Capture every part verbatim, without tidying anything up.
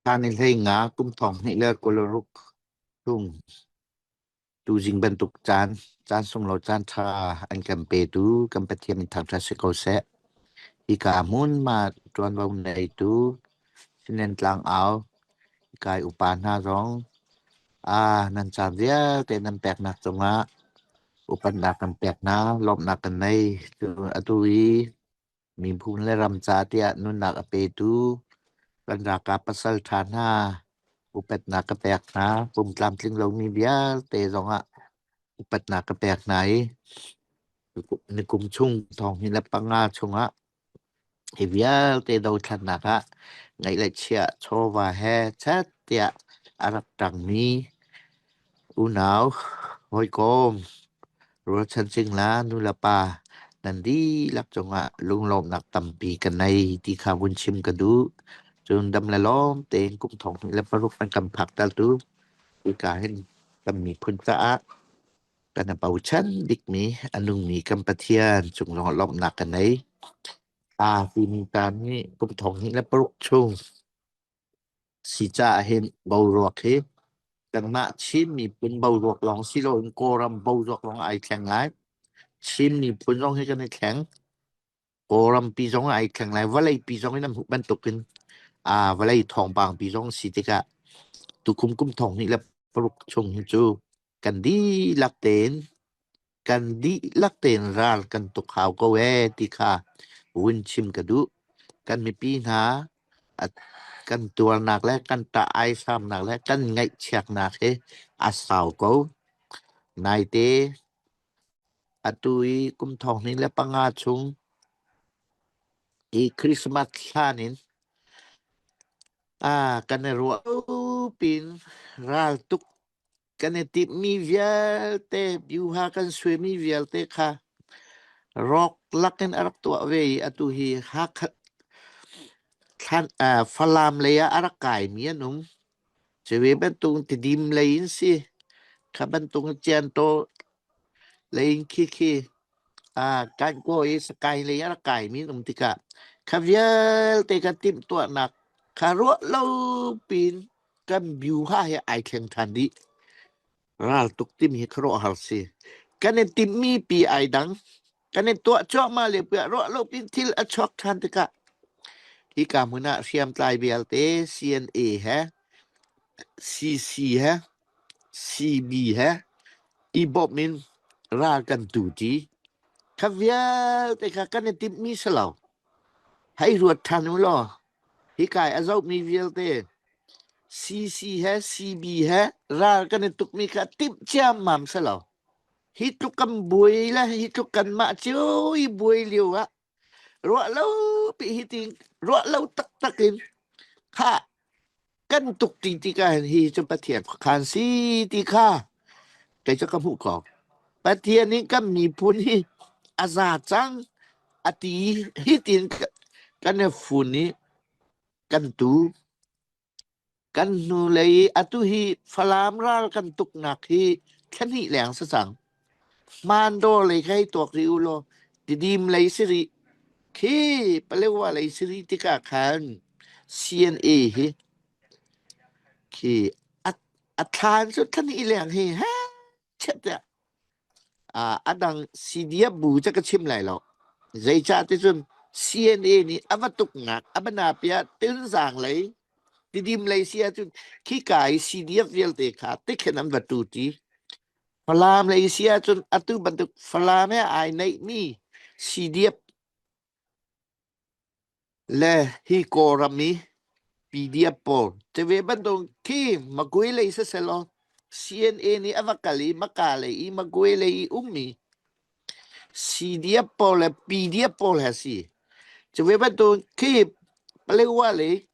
Thani hleinga kum thong hnih le kul le ruk chung tu zing bantuk caan, caan sung lo caan ṭha an kan petu kan Pathian min thangṭhat si ko seh. Hika hmun mah ṭuanvo neitu Sinan Tlang Au, hika i upa hna zong, aa, nan caan vialte nan peknak cungah upatnak kan pek hna, lawmhnak kan nei. Cu atu i miphun le ram ca tiah nunnak a petu kan ralkap pasal ṭha hna upatnak ka pek hna. Pum tlamtling lomi vialte zongah upatnak ka pek hna i nikum chung thong hnih le panga chungah hi vialte dothlennak ah ngaih le chiah chawva he chat tiah a rak ṭangmi unau, hawikom, rualchan cingla nu le pa, nan dihlak cungah lunglawmhnak tampi ka nei ti kha vun chim ka duh. Cun dam le lawm tein kum thong hnih le paruk an kan phaktertu hika hin kan miphun caah kan a bochan bikmi a nungmi kan Pathian cung zong lawmhnak ka nei. Aa, timi caan hi kum thong hnih le paruk chung si caah hin boruak hi kanmah Chin miphun boruak lawng si loin Kawlram boruak lawng ai thleng lai. Chin miphun zong hi kan i thleng. Kawlrampi zong ai thleng lai. Vawleipi zong in a hmuh bantukin, aa, vawlei thawngpangpi zong si tikah tukum kum thong hnih le paruk chung hi cu kan dihlak tein kan dihlak tein ral kan tuk hau ko e ti kha vun chim ka duh. Kan mipi hna a, kan tuarnak le kan ṭah aisamnak le kan ngaihchiatnak hi a sau ko. Naite atu i kum thong hnih le panga chung i Christmas hlan in, aa, kan i ruah lo pin ral tuk kan i timhmi vialte, biuha kan suaimi vialte kha rawk lakin a rak tuah ve i atu hi Hakha thlan, aa, Falam lei ah a rak kaimi an um. Cuvek bantuk Tidim lei in si, kha bantuk Ciantaw lei in khi khi, aa, kan kawi Sakai lei a rak kaimi an um tikah kha vialte kha timhtuahnak kha ruah lo pin kan biuha he ai thleng ṭhan dih. Raltuk tim hi kha ruah har si. Kan in timhmi pi ai dang. Kan in tuah cuahmah le puah ruah lo pin thil a chuak ṭhan tikah hika hmun ah hriamtlai vialte C N A he, C C he, C B he, i bawmh in ral kan tu ti kha vialte kha kan in timhmi si lo. Hei ruat ṭhan u law, hika i a zohmi vialte C C he, C B he, ral kan in tukmi kha timh ciammam si lo. Hi tluk kan buai le hi tluk kanmah cio i buai lio ah ruah lo pi hi ting, ruah lo taktak in kha kan tuk ti ti ka hin hi cu Pathian khan si ti kha kei cu ka hmuh ko. Pathian in kan miphun hi a za cang a ti hi tin ka, kan fun i kan tu kan hnu lei atu hi Falam ral kan tuknak hi thla hnih leng si cang. Hmandor lei kha hei tuak rih u law, Tidim lei si rih. Khi Paletwa lei si rih tikah khan C N A hi khi a, a thlan cu thla hnih leng hi he chet tiah, aa, a dang C D F bu ca ka chim lai lo. Zeicah ti cun C N A nih a va tuknak a va na piah Tonzang lei, Tidim lei si ahcun khi kai C D F vialte kha tikhin an va tu ti. Falam lei si ahcun atu bantuk Falam he ai neihmi C D F le hi Kawlram i P D F pawl cuvek bantuk khi Magwe lei siseh law, C N A nih a va kal i Maka lei i Magwe lei i ummi C D F pawl le P D F pawl he si. Cuvek bantuk khi Paletwa lei,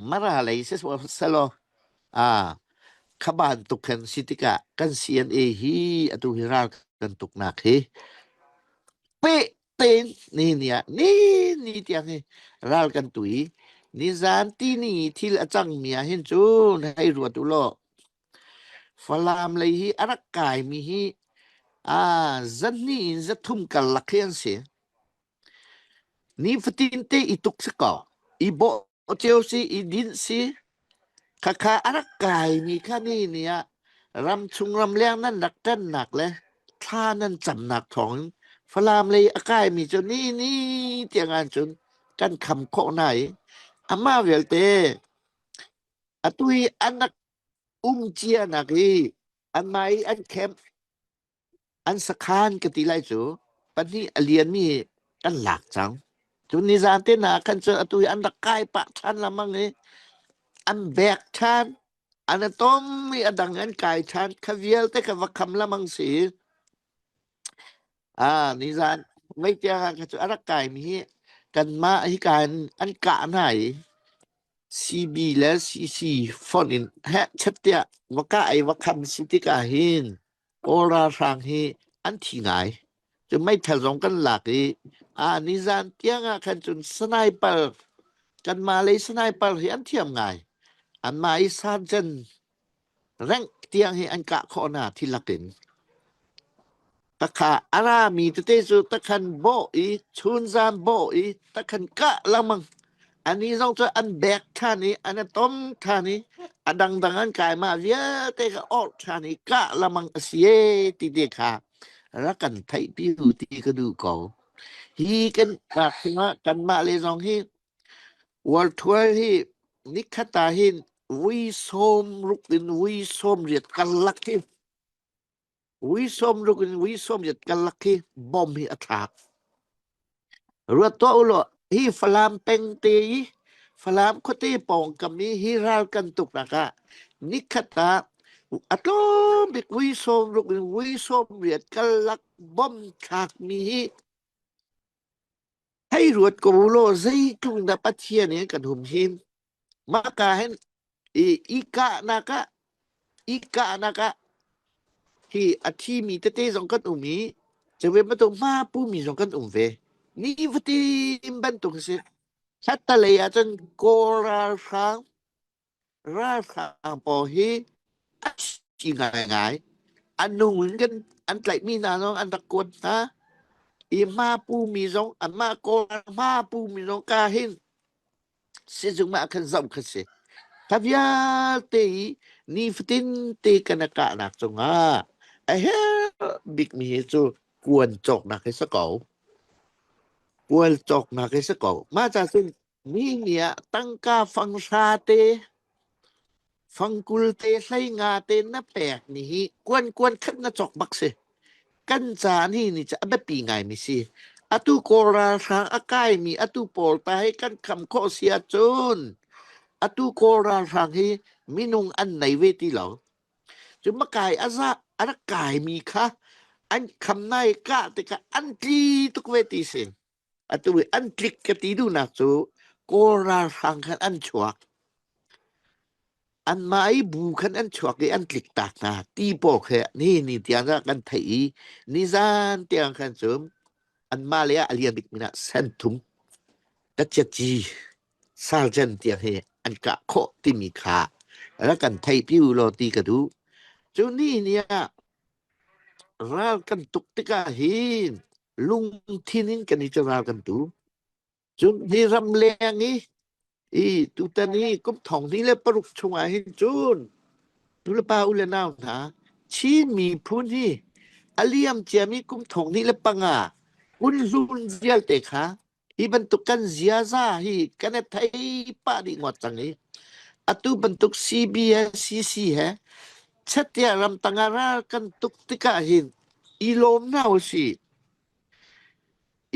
Mara lei siseh law, aa, kha bantuk khan si tikah kan C N A hi atu hi ral kan tuknak hi peh tein nihin ni ah, nihin ni tiang hi ral kan tu i nizan ti ni thil a cangmi ah hin cun hei ruat u law. Falam lei hi a rak kaimi hi, aa, zahnih in zathum karlak hi an si. Nifatin te i tuk si ko, i bawh cio si, i dinh si, Khakha a rak kaimi kha nihni ah ramchung ramleng nan rak ṭannak le thla nan camnak thawngin Falam lei a kaimi cu nihni tiang ah cun kan kham khawh hna i, amah vialte atu i an rak um cianak i anmah i an camp, an sakhan ka ti lai cu pahnih a lianmi kan lak cang. Cu nizan te hna khan cun atu i an rak kai pah ṭhan lengmang i an bek ṭhan, an a tom i a dang an kai ṭhan, kha vialte kha va kham lengmang si. Aa, nizan vei tiang ah kha cu a rak kaimi hi kanmah hi kan an kah hna i C B le C C phone in heh chat tiah va kah i va kham si tikah hin Kawl ralhrang hi an thi ngai. Cu meithal zong kan lak i, aa, nizan tiang ah khan cun sniper, kanmah lei sniper hi an thiam ngai. Anmah i sergeant rank tiang hi an kah khawh hna thilak in. Takha a rami tete cu takhan bawh i, chunzan bawh i, takhan kah lengmang. Ani zong cu an bek ṭhan i, an a tom ṭhan i, a dangdang an kai mah vialte kha orh ṭhan i, kah lengmang a si e tite kha rak kan theihpi u ti ka duh ko. Hi kan rak chungah kanmah le zong hi World Tour hi nikhat ah hin vui sawm ruk in vui sawm riat karlak hi, vui sawm ruk in vui sawm riat karlak hi bom hi a thlak. Ruat tuah u law, hi Falam pengte i Falam khuate pawngkam i hi ral kan tuknak ah nikhat ah a tlawm bik vui sawm ruk in vui sawm riat karlak bom thlakmi hi hei ruat ko u law, zeitluk dah Pathian in kan humhim. Maka hin i, i kahnak ah, i kahnak ah hi a thimi tete zong kan um i, cave matu hma pumi zong kan um ve. Ni fatin bantuk a si. Khatta lei ah cun Kawl ralhrang, ralhrang pawl hi a si ngaingai. A nung in kan an tlaihmi hna zong an rak kuat hna. I hma pumi zong, anmah Kawl hma pumi zong ka hin sizung mah khan zoh kha si. Kha vialte i ni fatin te kan a kahnak cungah a hel bikmi hi cu kuan cawknak hi si ko. Kuan cawknak hi si ko. Mah ca cun nihni ah tangka fanghra te, fangkul te, hleinga te na pek ni hi kuan kuan khat na cawk bak si. Kan ca nihni cu a biapi ngaimi si. Atu Kawl ralhrang a kaimi atu pawl ta hi kan kham khawh si ahcun atu Kawl ralhrang hi minung an nei ve ti lo. Cu makai a zah a rak kaimi kha an kham nai kah tikah an tli tuk ve ti si. Atu i an tlik ka ti duhnak cu Kawl ralhrang khan an chuak. Anmah i bu khan an chuak i an tlik tak hna ti pawl kha nihni tiang ah kan theih i nizan tiang khan cun anmah le ah a lian bikmi ah senthum ka ciatci sergeant tiang hi an kah khawh timi kha rak kan theihpi u law ti ka duh. Cu nihni ah ral kan tuk tikah hin lungthin in kan i cu ral kan tu. Cun hi ramleng i, i tutan i kum thong hnih le paruk chungah hin cun nulepa u le nau hna Chin miphun hi a liam ciami kum thong hnih le panga kun hlun vialte kha hi bantuk kan ziaza hi kan a thei pah dih ngawt cang i, atu bantuk C B he, C C he, chatia ramtang ah ral kan tuk tikah hin i lawm hna u si.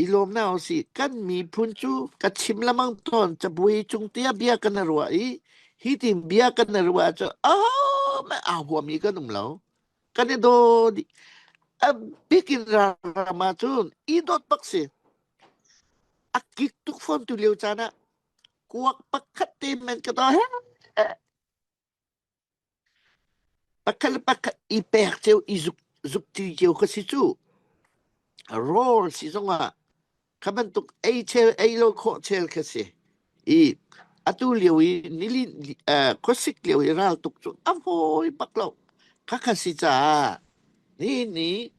I lawm hna u si. Kan miphun cu ka chim lamang tawn cabuai cung tiah bia kan a ruah i, hitin bia kan a ruah cu, aw, mah a huam i kan um lo. Kan i dawt i a bikin ralram ahcun i dawt bak si. A kik tuk fawn tu lio caan ah kuak pakhat te men ka dawt. Pakhat le pakhat i pek cio, i zuk, zuk ti cio kha si cu. Rawl si zongah kha bantuk ei chel, ei lo khawh chel kha si. I atu lio i nili, aa, khuasik lio i ral tuk cu a hawi bak lo. Kha kha si caah nihni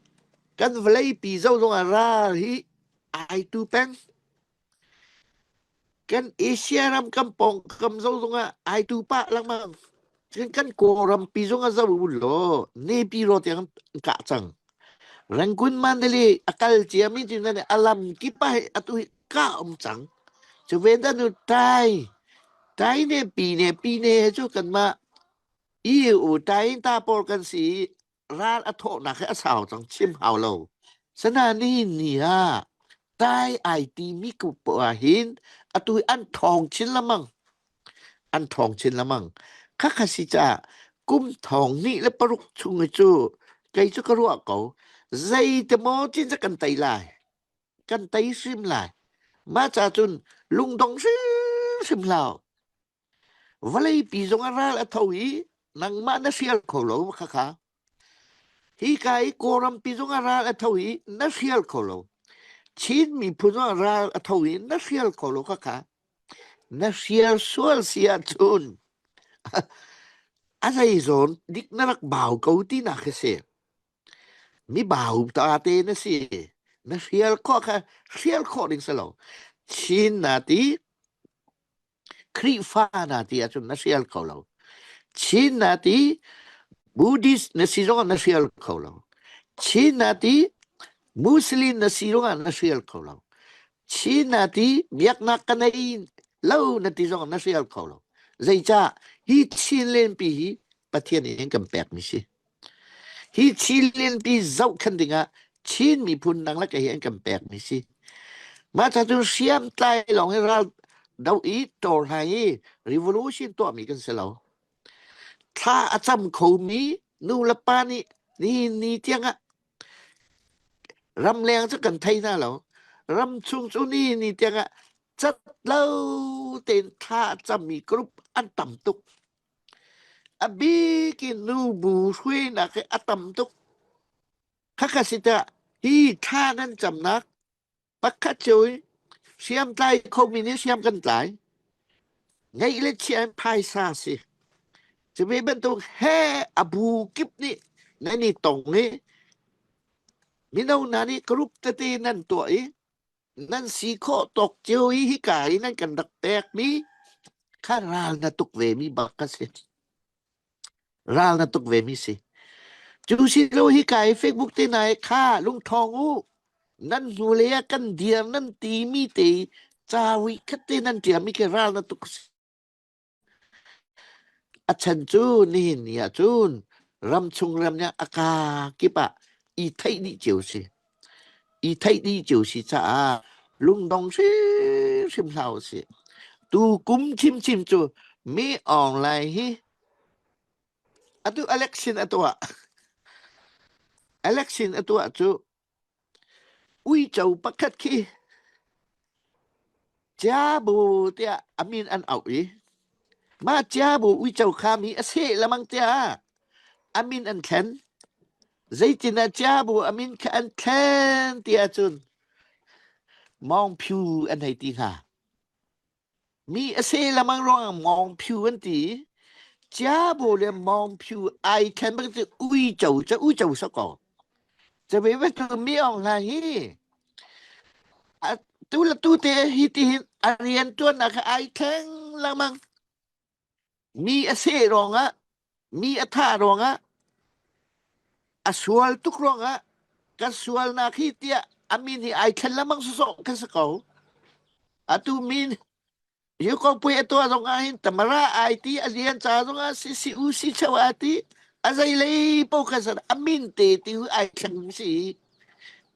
kan vawleipi zoh zongah ral hi aa tu peng. Kan Asia ram kan pawngkam zoh zongah aa tu pah lengmang. Kan, kan Kawlrampi zong a zo uh law, Naypyidaw tiang an kah cang. Rangoon Mandalay a kal ciami cin nan a lam kipah a tu hi kah om cang. Cu vendan uh tai, tai ne pi ne pi ne cu kanmah i u tai ta pawl kan si ral a thawhnak he a sau cang chim hau lo. Sana ni ni ah tai ai ti mi kup ah hin a tu hi an thawng chin lamang. An thawng chin lamang. Kha kha si ca kum thawng nih le paruk chung i cu kei cu ka ruah ko. Zei te maw cin ca kan tei lai. Kan tei hrim lai. Ma ca cun lungdong hrim hrim hlau. Vawleipi zong a ral a tho i nangmah na hrial kho lo kha kha. Hi ka i Kawlrampi zong a ral a tho i na hrial kho lo. Chin miphun zong a ral a tho i na hrial kho lo kha kha. Na hrial sual si ahcun a zeizawn dik na rak bau ko tinak a si. Mi bau ta te na si. Na hrial khawh kha hrial khawh ding si lo. Chin na ti Khrihfa na ti ahcun na hrial kho lo. Chin na ti Buddhist na si zongah na hrial kho lo. Chin na ti Muslim na si zongah na hrial kho lo. Chin na ti biaknak ka nei lo na ti zongah na hrial kho lo. Zeicah hi Chin lenpi hi Pathian in kan pekmi si. Hi Chin lenpi zohkhenh dingah Chin miphun nang le kei hi an kan pekmi si. Mah ca cun hriamtlai lawng i ral doh i tawlhai i revolution tuahmi kan si lo. Thla a cam khomi nu le pa nih nihin ni tiangah ramleng cu kan thei hna lo. Ram chung cu nihin ni tiangah cat lo tein thla a cammi group an tam tuk. A bik in nubu hruainak hi a tam tuk. Kha kha si ta hi thla nan camnak pakhat cio i hriamtlai khomi nih hriam kan tlai. Ngeih le chiah in phaisa si. Cumi bantuk he a bu kip nih nan i tong i mino hna nih group tete nan tuah i nan si khawh tawk cio i hika i nan kan rak pekmi kha ral na tuk vemi bak a si. Ral na tuk vemi si. Cu si lo hika i Facebook te nai kha lungthawng uh. Nan hnulei ah kan dir nan timi te cawi khat te nan ṭialmi khi ral na tuk si. A chan cu nihin ni ah cun ram chung ram nih a ka kip ah i theih dih cio si. I theih dih cio si caah lungdong hrimhrim hlau si. Tu kum chimchim cu mi online hi atu election a tuah. Election a tuah cu uico pakhat khi Ciabo tiah a min an auh i, mah Ciabo uico kha mi a seh lamang tiah a min an thlen. Zeitindah Ciabo a min kha an thlen tiah cun Mawngphiu an hei ti hnga. Mi a seh lamang ruangah Mawngphiu an ti. Ciabo le Mawngphiu ai thlen bak cu uico, ca uico sa ko. Ca ve ve tu mi ong hna hi. A, tu le tu te hi tihin a rian tuannak kha ai thleng lamang. Mi a seh ruangah, mi a thah ruangah, a sual tuk ruangah, ka sualnak hi tiah a min hi ai thlen lamang sawsawh ka si ko. Atu min Yukopui a tuah zongah hin tamara ai ti a lian ca zongah si, si u si cheu a ti a zeilei po kha san a min te ti hu ai thleng si.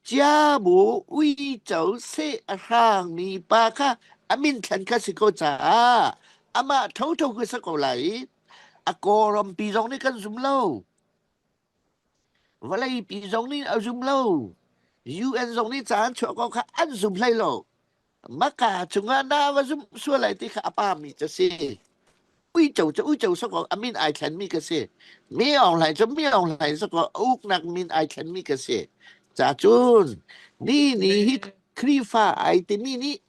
Ciabo uico seh a hrangmi pa kha a min thlen kha si ko caah amah thotho kha si ko lai. A Kawlrampi zong nih kan zum lo. Vawleipi zong nih a zum lo. U N zong nih caan chuah ko kha an zum hlei lo. Maka cungah na va zumh sual lai ti kha a pami ca si. Uico cu uico sa ko a min ai thlenmi ka si. Mi ong hlai cu mi ong hlai sa ko a uknak min ai thlenmi ka si. Ca cun ni ni hi Khrihfa ai timi nih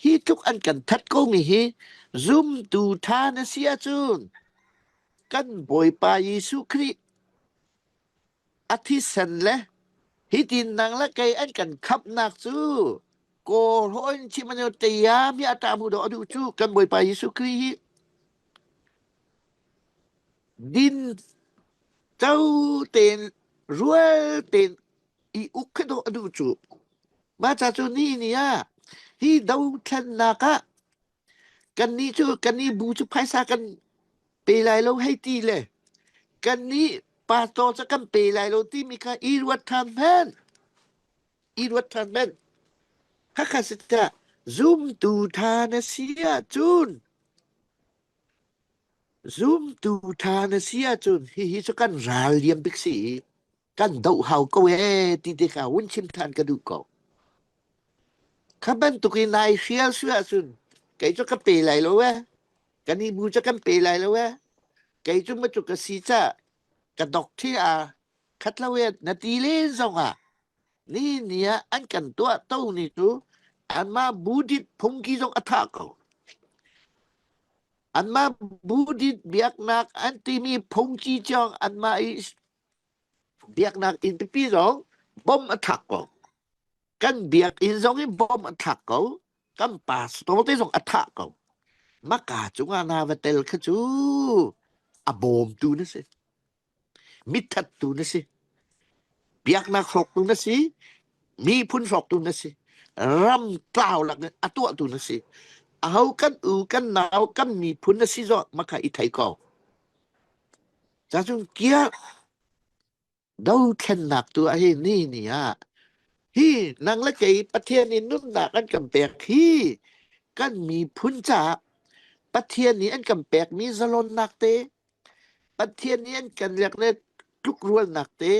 hi tluk an kan that komi hi zumtu ṭha na si ahcun kan Bawipa Jesuh Khrih a thisen le hitin nang le kei an kan khamhnak cu Kawlraw in chim an tayam hi a ṭah hmuh dawh a duh cu kan Bawipa Jesuh Khrih hi din co ten, rual ten i uk kha dawh a duh cu. Mah ca cu nihin ni ah hi dothlennak ah kannih cu, kannih bu cu phaisa kan pe lai lo hei ti le kannih pastor cu kan pe lai lo timi kha i ruat ṭhan hmanh. I ruat ṭhan hmanh. Hakha si tiah zumtu ṭha na si ahcun, zumtu ṭha na si ahcun hihi cu kan ral liam bik si i kan doh hau ko e ti te kha vun chim ṭhan ka duh ko. Kha bantukin nai hrial si ahcun kei cu ka pe lai lo e, kannih bu cu kan pe lai lo e, kei cu macu ka si ca ka dok ṭhi a khat lo e na ti len zongah nihin ni ah an kan tuah to ni cu anmah budit phungki zong a thah ko. Anmah budit biaknak an timi phungki ciang anmah i biaknak inn pipi zong bom a thak ko. Kan biakinn zong i bom a thak ko. Kan pastor te zong a thah ko. Maka cungah na va tel kha cu a bawmtu na si. Mitthattu na si. Biaknak hrawktu na si. Miphun hrawktu na si. Ram tlau lak a tuahtu na si. Aho kan u kan nau kan miphun na si zong maka i thei ko. Cacun kia dothlennak tu ahi ni ni ah hi nang le kei Pathian in nunnak an kan pek hi. Kan miphun caah Pathian nih an kan pekmi zalonnak te, Pathian nih an kan lek le tlukrualnak te,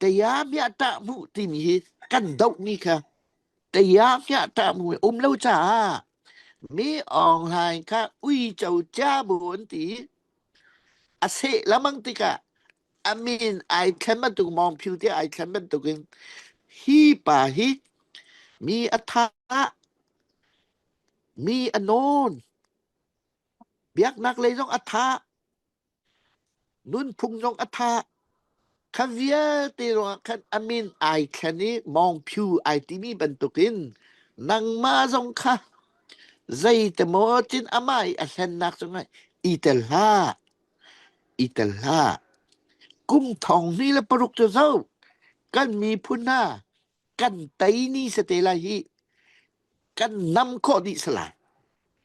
taya hmiah ṭah hmuh timi hi kan dohmi kha taya hmiah ṭah hmuh um lo caah mi online kha uico cia bu an ti. A seh lamang tikah a min aa thlen bantuk, Mawngphiu tiah aa thlen bantukin hi pa hi mi a thah, mi a nawn, biaknak lei zong a thah, nunphung zong a thah, kha vialte ruangah khan a min aa thlen i Mawngphiu aa timi bantukin nangmah zong kha zeite maw cin amah i a hlennak cungah i tel hlah, i tel hlah. Kum thong hnih le paruk cu zoh kan miphun hna kan tei ni si te lai hi kan nam khawh dih si lai.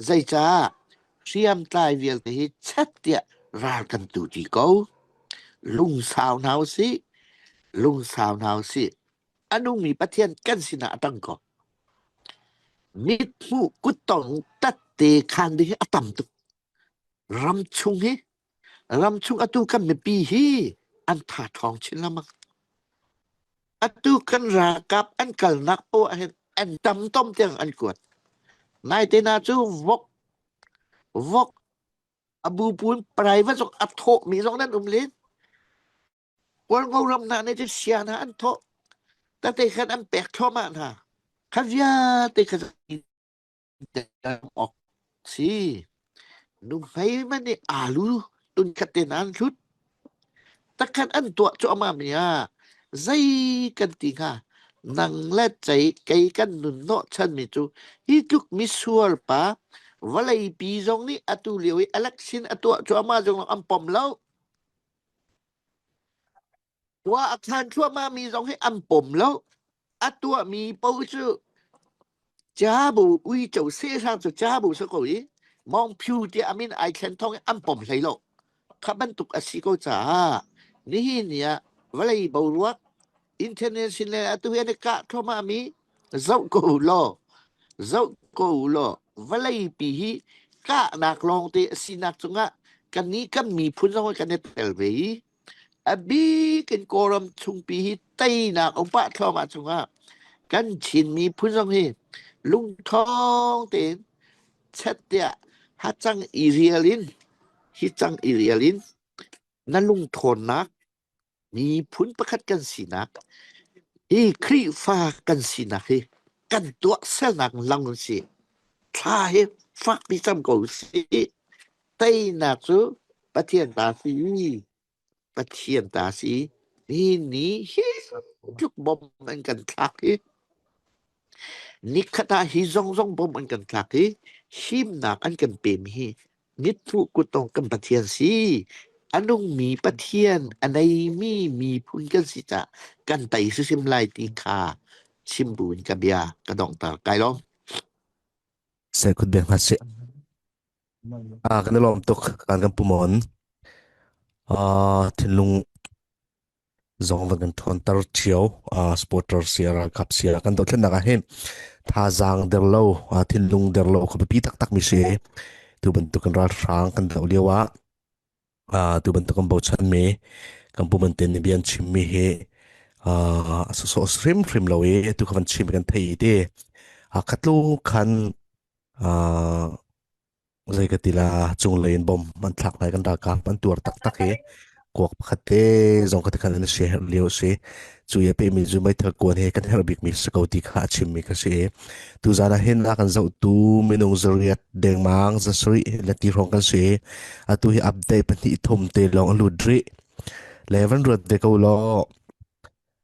Zeicah hriamtlai vialte hi chat tiah ral kan tu ti ko. Lungsau hna u sih, lungsau hna u sih. A nungmi Pathian kan sinah a ṭang ko. Mithmuh kuttong tatte khan ding hi a tam tuk. Ramchung hi, ramchung atu kan mipi hi an tha ṭhawng chin lamang. Atu kan ralkap an kalnak paoh ah hin an tam tom tiang an kuat. Naite hna cu vok, vok a bupun private zong a thawhmi zong nan um len. Kualngo ram hna nih cu sia hna an thawh. Tate khan an pek thluahmah hna. Kha vialte kha awk si. Nuhmei man nih aa lu tunkhat te nan hlut. Takhan an tuah cuahmah mi ah zei kan ti hnga? Nang le cei kei kan nun nawh chanmi cu hi tluk misual pa vawleipi zong nih atu lio i election a tuah cuahmah zong an pom lo. Tua a khan thluahmah mi zong hi an pom lo. A tuahmi paoh cu cabu uico sehsang cu cabu si ko i Mawngphiu tiah a min aa thlen thawng i an pom hlei lo. Kha bantuk a si ko caah nihin ni ah vawlei boruak international atu hi an i kah thluahmah mi zoh ko u law, zoh ko u law, vawleipi hi kahnak lawngte a sinak cungah kannih kan miphun zong kan i tel ve i a bik in Kawlram chungpi hi teinak um pah thluahmah cungah kan Chin miphun zong hi lungthawng tein chat tiah ha cang i rial in, hi cang i rial in na lungthawnnak miphun pakhat kan sinak hi Khrihfa kan sinak hi kan tuahsernak lang si. Thla hi fakpi cam ko si. Teinak cu Pathian ta si. Pathian ta si. Nihin ni hi tluk bom an kan thlak hi. Nikhat ah hi zongzong bom an kan thlak hi. Himnak an kan pem hi. Mithmuh kuttong kan Pathian si. a nungmi Pathian a neimi miphun kan si caah kan tei susim lai ti kha chim buin ka bia ka donghter kai lawm. Seh khut beng hna seh. Ah, kan i lawm tuk, kan kan pumon. Ah, thinlung zong van kan ṭhawnter cio, ah, supporter sia, ralkap sia, kan dohthlennak ah hin thazaang der lo, ah, thinlung der lo kha biapi taktak mi si. Tu bantuk kan ralhrang kan doh lio ah, ah, tu bantuk kan bochan mi, kan pumon ten i bia an chim mi hi, ah, a sawsawh hrimhrim lo i, tu kha van chim kan thei i ti. Ah, khat lu khan, ah, zei ka ti la, cunglei in bom an thlak lai kan ralkap an tuar taktak hi. Kuak pakhat te zong kha ti khan an sia herh lio si. Cu i a pehmi cu meithal kuan hi kan herh bik mi si ko ti kha a chim mi ka si. Tuzan ah hin a kan zohtu minung zariat dengmang zasarih le ti hrawng kan si. Atu hi update pahnih thum te lawng a lut rih. Le van ruat ve ko law.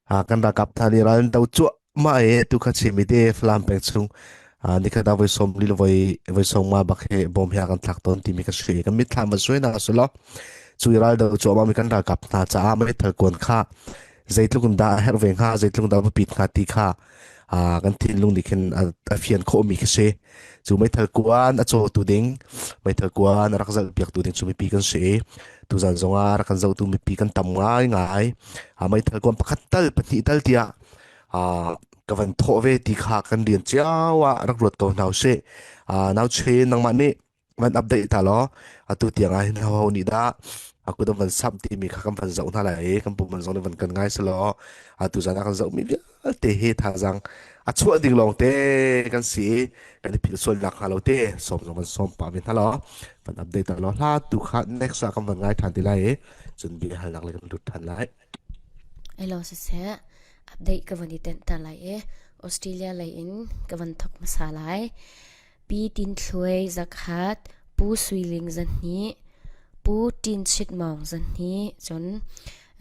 Ah, kan ralkap hna nih ral an do cuahmah i tu kha chim i ti Falam peng chung. Ah, nikhat ah voi sawmli le voi, voi sawmnga bak he bawm he a kan thlak tawn timi ka si. Kan mitthlam van suai hna seh law. Cu i ral do cuahmah mi kan ralkap hna caah meithal kuan kha zeitluk in dah a herh ve hnga, zeitluk in dah a va pit hnga ti kha, ah, kan thinlung nih khin a, a fian khawh mi ka si. Cu meithal kuan a cawtu ding, meithal kuan a rak zalh piaktu ding cu mipi kan si. Tuzan zongah rak kan zohtu mipi kan tam ngaingai. Ah, meithal kuan pakhat tal, pahnih tal tiah, ah, ka van thawh ve ti kha kan rian cio ah rak ruat ko hna usih. Ah, Nauche, nangmah nih van update ta law. Atu tiang ah hin hoho nih dah a kut an van samh timi kha kan van zoh hna lai i kan pumon zong nih van kan ngai seh law. Atu zan ah kan zohmi vialte hi thazaang a chuah ding lawngte kan si i kan i philh sual nak hnga lo te sawm zong van sawm pah ve hna law. Van update ta law. Hla tu kha next ah kan van ngai ṭhan ti lai i cun bia halnak le kan lut ṭhan lai. Hello, siseh. Update ka van i tenh ta lai e. Australia lei in ka van thok hmasa lai. Pi Tin Thluai zakhat, Pu Sui Ling zahnih, Pu Tin Chit Mawng zahnih, cun,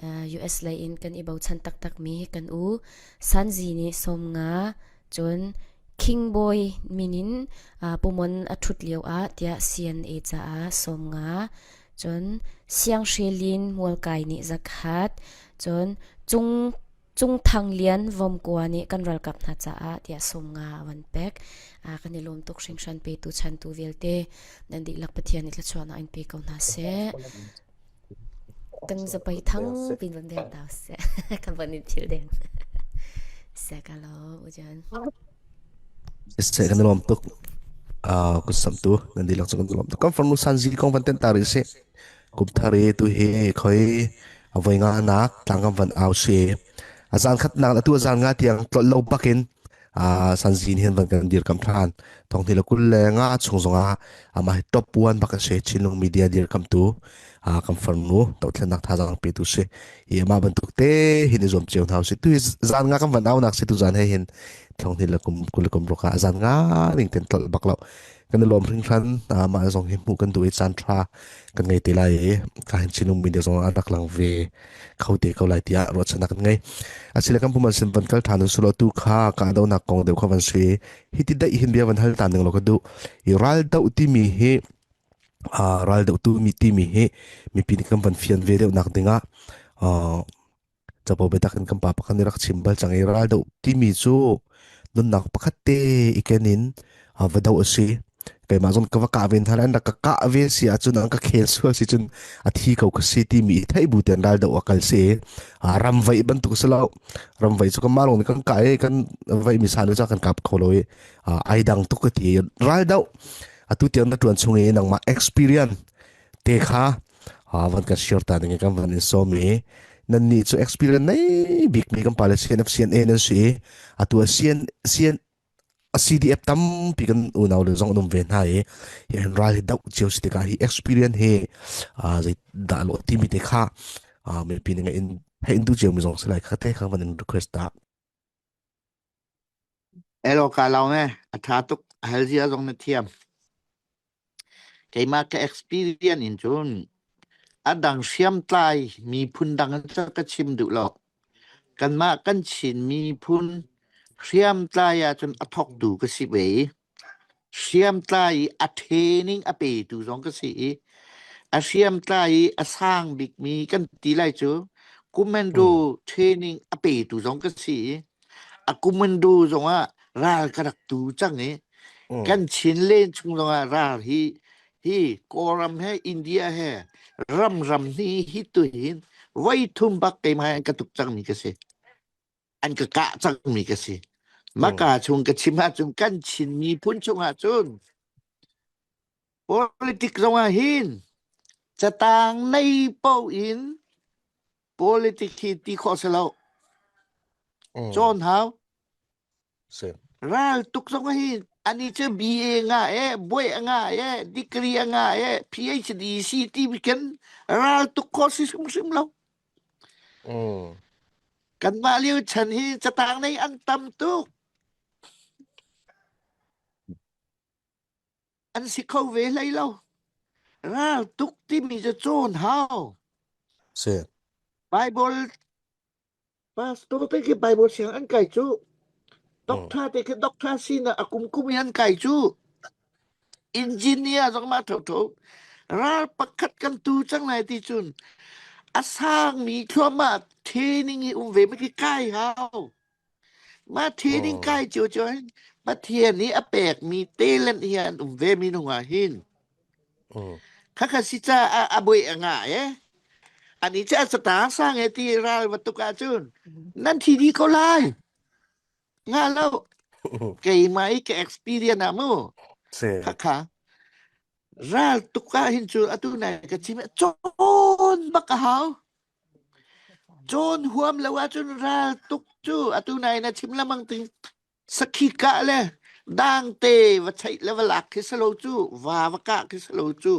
ah, U S lei in kan i bochan taktak mi kan u Sanzi nih sawmnga, cun King Boy min in, ah, pumon a ṭhut lio ah tiah C N A caah sawmnga, cun Siang Hre Lin Mualkai nih zakhat, cun Cung, Cung Thang Lian Vom Kua nih kan ralkap hna caah tiah sawmnga a van pek. Ah, kan i lawm tuk hringhran petu chantu vialte nan dihlak Pathian nih thluachuahnak in pe ko hna seh. Kan zapai thang pin van beng ta seh. Kan van in thil deng. Seh ka lo, u John. Seh kan i lawm tuk. Ah, kut samtu, nan dihlak cu kan i lawm tuk. Kan farnu Sanzi kong van tenh ta rih seh. Kum thar i tu hi khoi a voi nganak tlang kan van au si. A zan khatnak le atu a zan nga tiang tlolh lo bakin, ah, Sanzi nih hin van kan dirkamh ṭhan. Thonghnih le kul le nga chung zongah amah hi top one bak a si, Chinlung Media dirkamhtu, ah, kan farnu dohthlennak thazaang petu si. I amah bantuk te hin i zuam cio hna usih. Tu hi zan nga kan van aunak si, tu zan he hin thonghnih le kum, kul le kum ruk ah zan nga ning ten tlolh bak lo. Kan i lawm hringhran, ah, mah zong hi hmuh kan duh i caan ṭha kan ngei te lai i, kha hin Chinlung Media zong an rak lang ve kho te ko lai tiah ruahchannak kan ngei. Asile kan pumon sin van kal ṭhan u sulaw, tu kha ka dohnak kong deuh kha van si. Hiti daih hin bia van hal ta ning law ka duh. I raldoh timi hi, ah, raldoh tu mi timi hi mipi nih kan van fian ve deuhnak dingah, ah, capo biatak in kan pa pakhat nih rak chim bal cang i, raldoh timi cu nunnak pakhat te i ken in, ah, va doh a si. Keimah zong ka va kah ve hna lai, an rak ka kah ve si ahcun an ka khen sual si cun a thi ko ka si timi i theih bu tein raldoh a kal si i, ah, ramvaih bantuk a si lo. Ramvaih cu kanmah lawng nih kan kah i kan vaihmi sa nih cun kan kap kho lo i, ah, ai dang tuk ka ti i raldoh. Atu tiang na ṭuan chung i nangmah experience te kha, ah, van kan share ta ning i kan van in sawm i, nannih cu experience nei bik mi kan pa le C N F, C N A nan si i, atu a C N, C N, a C D F tampi kan unau le zong an um ve hna i, hi hin ral hi doh cio si tikah hi experience hi, ah, zei dah lo timi te kha, ah, mipi nih ngai in hei in duh cio mi zong si lai kha te kha van in request ta. Elo ka lau me, a ṭha tuk, a hal zia zong na thiam. Keimah ka experience in cun a dang hriamtlai miphun dang in cu ka chim duh lo. Kanmah kan Chin miphun hriamtlai ah cun a thawktu ka si ve. Hriamtlai i a training a petu zong ka si i, a hriamtlai a sang bikmi kan ti lai cu, commando training a petu zong ka si. A commando zongah ral ka rak tu cang i, kan Chinland chung zongah ral hi, hi Kawlram he, India he, ram ram hni hi tu hin voi thum bak keimah he an ka tuk cangmi ka si. An ka kah cangmi ka si. Maka chung ka chim ahcun kan Chin miphun chungah cun politik zongah hin catang nei po in politik hi ti khawh si lo. Cawn hau. Ral tuk zongah hin ani cu B A a ngah e, buai a ngah e, degree a ngah e, P H D C ti bikin ral tuk khawh si hrimhrim lo. Kanmah lio chan hi catang nei an tam tuk. An si kho ve hlei lo. Ral tuk timi cu cawn hau. Bible, pastor te khi Bible siang an kai cu. Doctor te khi doctor sina a kumkum i an kai cu. Engineer zong mah thotho. Ral pakhat kan tu cang lai ti cun a sangmi thluahmah training hi um ve mah khi kai hau. Mah training kai cio cio hin Pathian nih a pekmi talent hi an um ve minung ah hin. Kha kha si caah a buai a ngah e. Ani caah catang sang e ti ral va tuk ahcun nan thi dih ko lai. Ngah lo. Keimah i ka experience ah mu. Kha kha. Ral tuk ah hin cu atu nai ka chim cawn bak a hau. Cawn huam lo ahcun ral tuk cu atu nai na chim lamang ting sakhi kah le dangte va chaih le va lak khi si lo cu, va va kah khi si lo cu.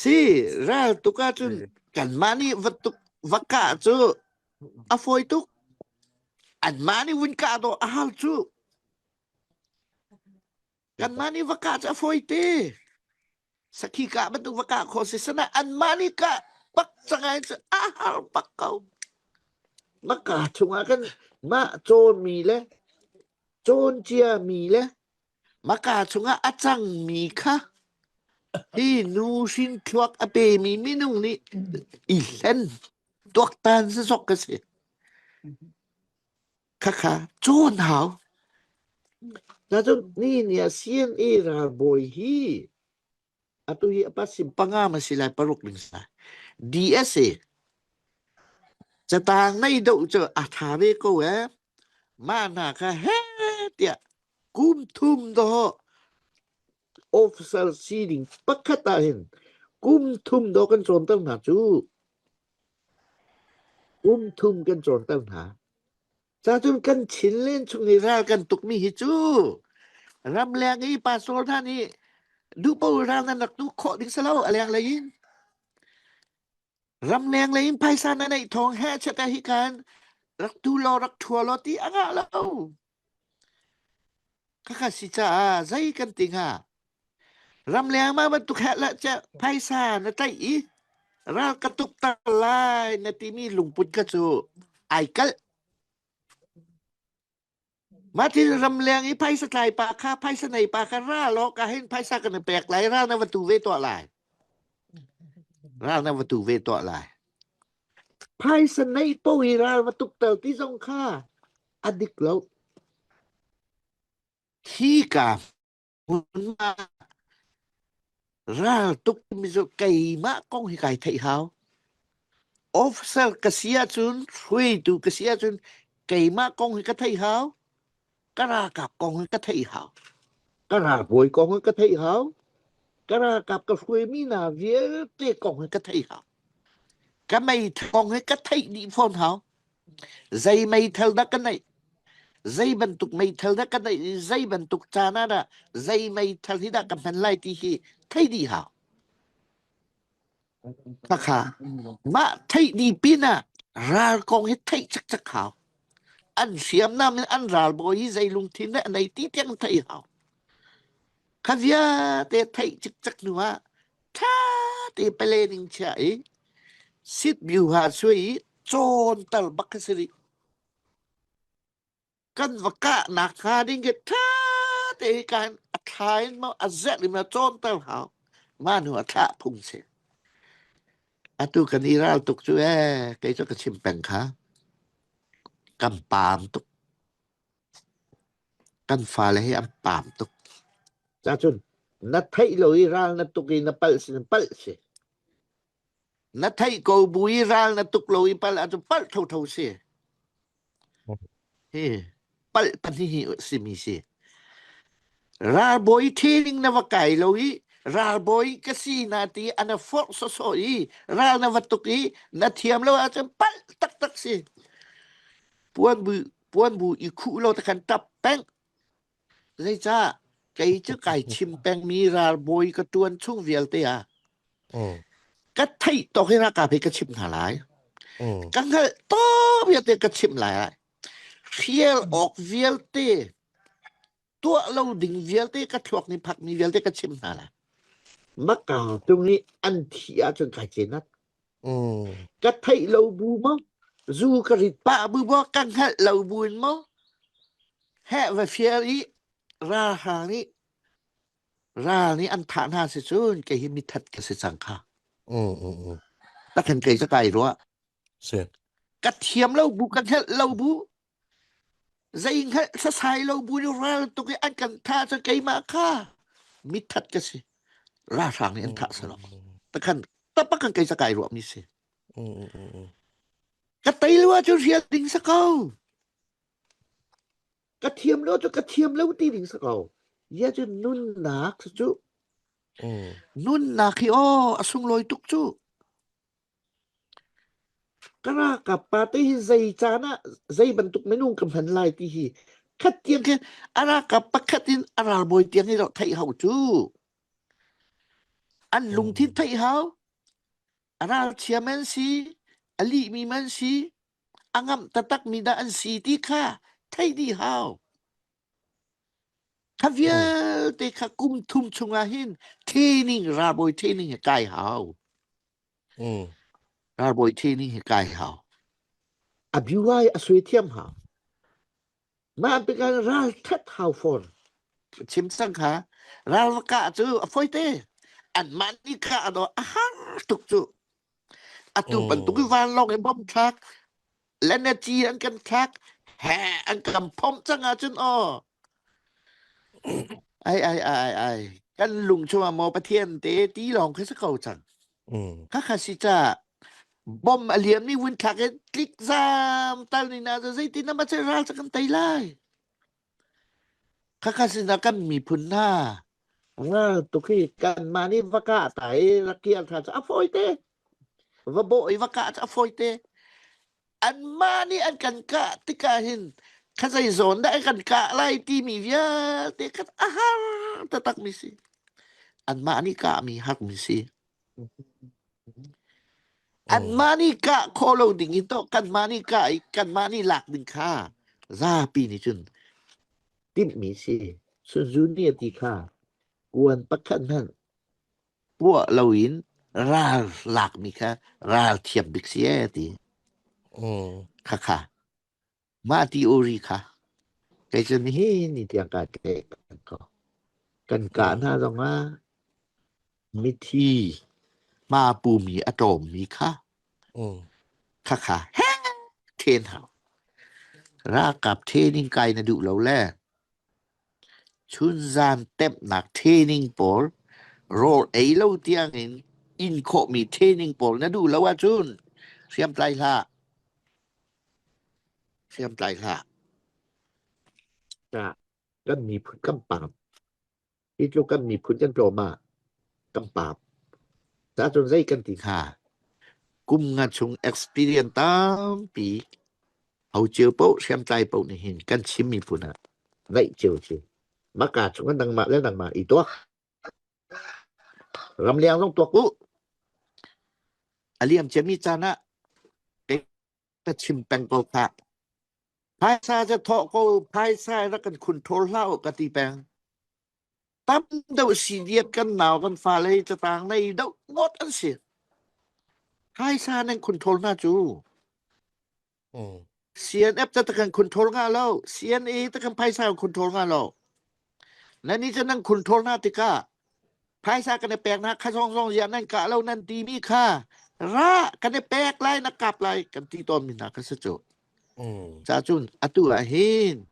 Si, ral tuk ahcun kanmah nih va tuk va kah cu a fawi tuk. Anmah nih vun kah dawh a hal cu. Kanmah nih va kah cu a fawi te. Sakhi kah bantuk va kah khawh si, sinain anmah nih kah bak cangai cu a hal bak ko. Maka chungah kan mah cawnmi le cawn ciami le maka chungah a cangmi kha hi nu hrin thluak a pemi minung nih i hlen tuaktan zazok ka si. Kha kha cawn hau. Cun ni nih a sian i ralbawi hi atu hi a pasin panga ma si lai, paruk ding si lai. D S A. Catang nei deuh cu a ṭha ve ko e. Mah hna kha he tiah kum thum dawh officer si ding pakhat ah hin kum thum dawh kan cawnter hna cu. Kum thum kan cawnter hna. Cacun kan Chinland chung i ral kan tukmi hi cu ramleng i pastor hna nih duhpaoh ral nan rak tu khawh ding si lo, a leng lei in. Ramleng lei in phaisa na neih thawng he chiat ah hi kan rak tu law, rak ṭhua law ti a ngah lo. Kha kha si caah zei kan ti hnga? Ramleng mah bantuk he lah cia phaisa na tlaih i ral ka tukter lai na timi lungput kha cu ai kalh. Mah ti ramleng i phaisa tlai pa kha, phaisa nei pa kha, ral awk ah hin phaisa kan i pek lai, ral na va tu ve tuah lai. Ral na va tu ve tuah lai. Phaisa nei paoh i ral va tukter ti zong kha a dik lo. Hi ka hmun ah ral tuk mi cu keimah kong hi kai theih hau. Officer ka si ahcun, hruaitu ka si ahcun, keimah kong hi ka theih hau. Ka ralkap kong hi ka theih hau. Ka ralbawi kong hi ka theih hau. Ka ralkap ka hruaimi hna vialte kong hi ka theih hau. Ka meithal kong hi ka theih dih fawn hau. Zei meithal dah ka neih, zei bantuk meithal dah ka neih, zei bantuk caan ah dah, zei meithal hi dah ka hman lai ti hi theih dih hau. Kha kha. Mah theih dih pinah ral kong hi theih cakcak hau. An hriamnam in an ralbawi hi zei lungthin dah a nei ti tiang theih hau. Kha vialte theih cikcek hnu ah ṭha te planning chiah i sit biuha suai i cawnter bak kha si rih. Kan va kahnak hnga ding khi ṭha te hi kan a thla in maw a zelh in maw cawnter hau. Manu a thlah phung si. Atu kan i ral tuk cu e, kei cu ka chim peng kha. Kan paam tuk. Kan fale hi an paam tuk. Cacun, na theih lo i ral na tuk i na palh si, na palh si. Na theih ko bu i ral na tuk lo i palh, a cu palh thotho si. Hi, palh pahnih hi simi si. Ralbawi training na va kai lo i, ralbawi ka si na ti, a na forh sawsawh i, ral na va tuk i, na thiam lo, a cu palh taktak si. Puanbu, puanbu i khuh lo, ta khan tap peng. Zeicah, kei cu kai chim pengmi ralbawi ka tuan chung vialte ah. Mm. Ka theih tawk hi ralkap hi ka chim hna lai. Mm. Ka hngalh tawk vialte ka chim lai. Hrial awk vialte, tuah lo ding vialte, ka thluak nih phakmi vialte ka chim hna lai. Maka tung i an thi ahcun kai cenat. Mm. Ka theih lo bu maw? Zu ka rit pah bu maw? Ka hngalh lo bu in maw? Heh va fial i ralhrang nih, ral nih an thah hna si cun kei hi mithat ka si cang kha. Mm, mm, mm. Takhan kei cu kai ruah. Si. Ka thiam lo bu, ka hngalh lo bu, zei hngalh sasai lo bu nih ral tuk i an kan thah cun keimah kha mithat ka si. Ralhrang nih an thah si lo. Mm, mm, mm. Takhan tapak kan kei cu kai ruahmi si. Mm, mm, mm, mm. Ka tei lo ahcun hrial ding si ko. Ka thiam lo cu ka thiam lo ti ding si ko. Ya cu nunnak cu. Mm. Nunnak hi aw, a sunglawi tuk cu. Ka ralkap pa te hi zei caan ah, zei bantuk minung ka hman lai ti hi. Khat tiang khin a ralkap pakhat in a ralbawi tiang hi lo theih hau cu. An lungthin theih hau. A ralchia man si, a lihmi man si, a ngamh taktakmi dah an si ti kha theih dih hau. Kha vialte kha kum thum chungah hin training, ralbawi training hi kai hau. Mm. Ralbawi training hi kai hau. A biuai a suai thiam hau. Mah an pek ah ral ṭhat hau fawn. Chim cang kha, ral va kah cu a fawi te. Anmah nih kah an aw a har tuk cu. Atu bantuk i vanlawng in bom thlak, lanaci an kan thlak, he an kan phomh cang ahcun aw. Ai, ai, ai, ai. Kan lung chungah maw Pathian te ti lawng kha si ko cang. Mm. Kha kha si ca bom a liammi vun thlak in tlik zam tal ni na zeitin na ma ral ca kan tei lai. Kha kha si na kan miphun hna. Ral tuk hi kanmah nih va kah ta i rak kial ṭha cu a fawi te. Va bawh i va kah cu a fawi te. Anmah nih an kan kah tikah hin kha zei zawn dah an kan kah lai timi vialte kha a har taktakmi si. Anmah nih kahmi harmi si. Anmah nih kah khawh lo ding in tawh kanmah nih kah i kanmah nih lak ding kha zapi nih cun timhmi si. Sun Tzu nih a ti kha, kuan pakhat hmanh puah loin ral lakmi kha ral thiam bik si e, a ti. Mm. Kha kha. Mah theory kha. Kei cu nihin ni tiang ka theih kan ko. Kan kah hna zongah mithi hma pumi a tlawmmi kha. Mm. Kha kha. He! Ṭhen hau. Ralkap training kai na duh lo le. Chunzan temhnak training pawl, rawl ei lo tiangin in khawhmi training pawl na duh lo ahcun hriamtlai hlah. Hriamtlai hlah. Kan miphun kan paam. Hi cu kan miphun kan tlawm ah kan paam. Cacun zei kan ti kha. Kum nga chung experience tampi ho cio paoh, hriamtlai paoh nih hin kan chim miphun ah naih cio cu. Maka chungah nangmah le nangmah i tuak. Ramliang zong tuak uh. A liam ciami caan ah ka chim peng ko kha. Phaisa ca thawh ko, phaisa rak kan khunṭhawl hlah uh ka ti peng. Tam deuh si diat kan nau kan fale catang nei deuh ngawt an si. Phaisa nan khunṭhawl hna cu. Mm. C N F ca kan khunṭhawl ngah lo, C N A ca kan phaisa khunṭhawl ngah lo. Nannih ca nan khunṭhawl hna tikah Phaisa kan i pekna kha zongzong zia nan kah lo nan timi kha, ra kan i pek lai na kap lai kan ti tawn mi na ka sa cu. Mm. Ca cun atu ah hin,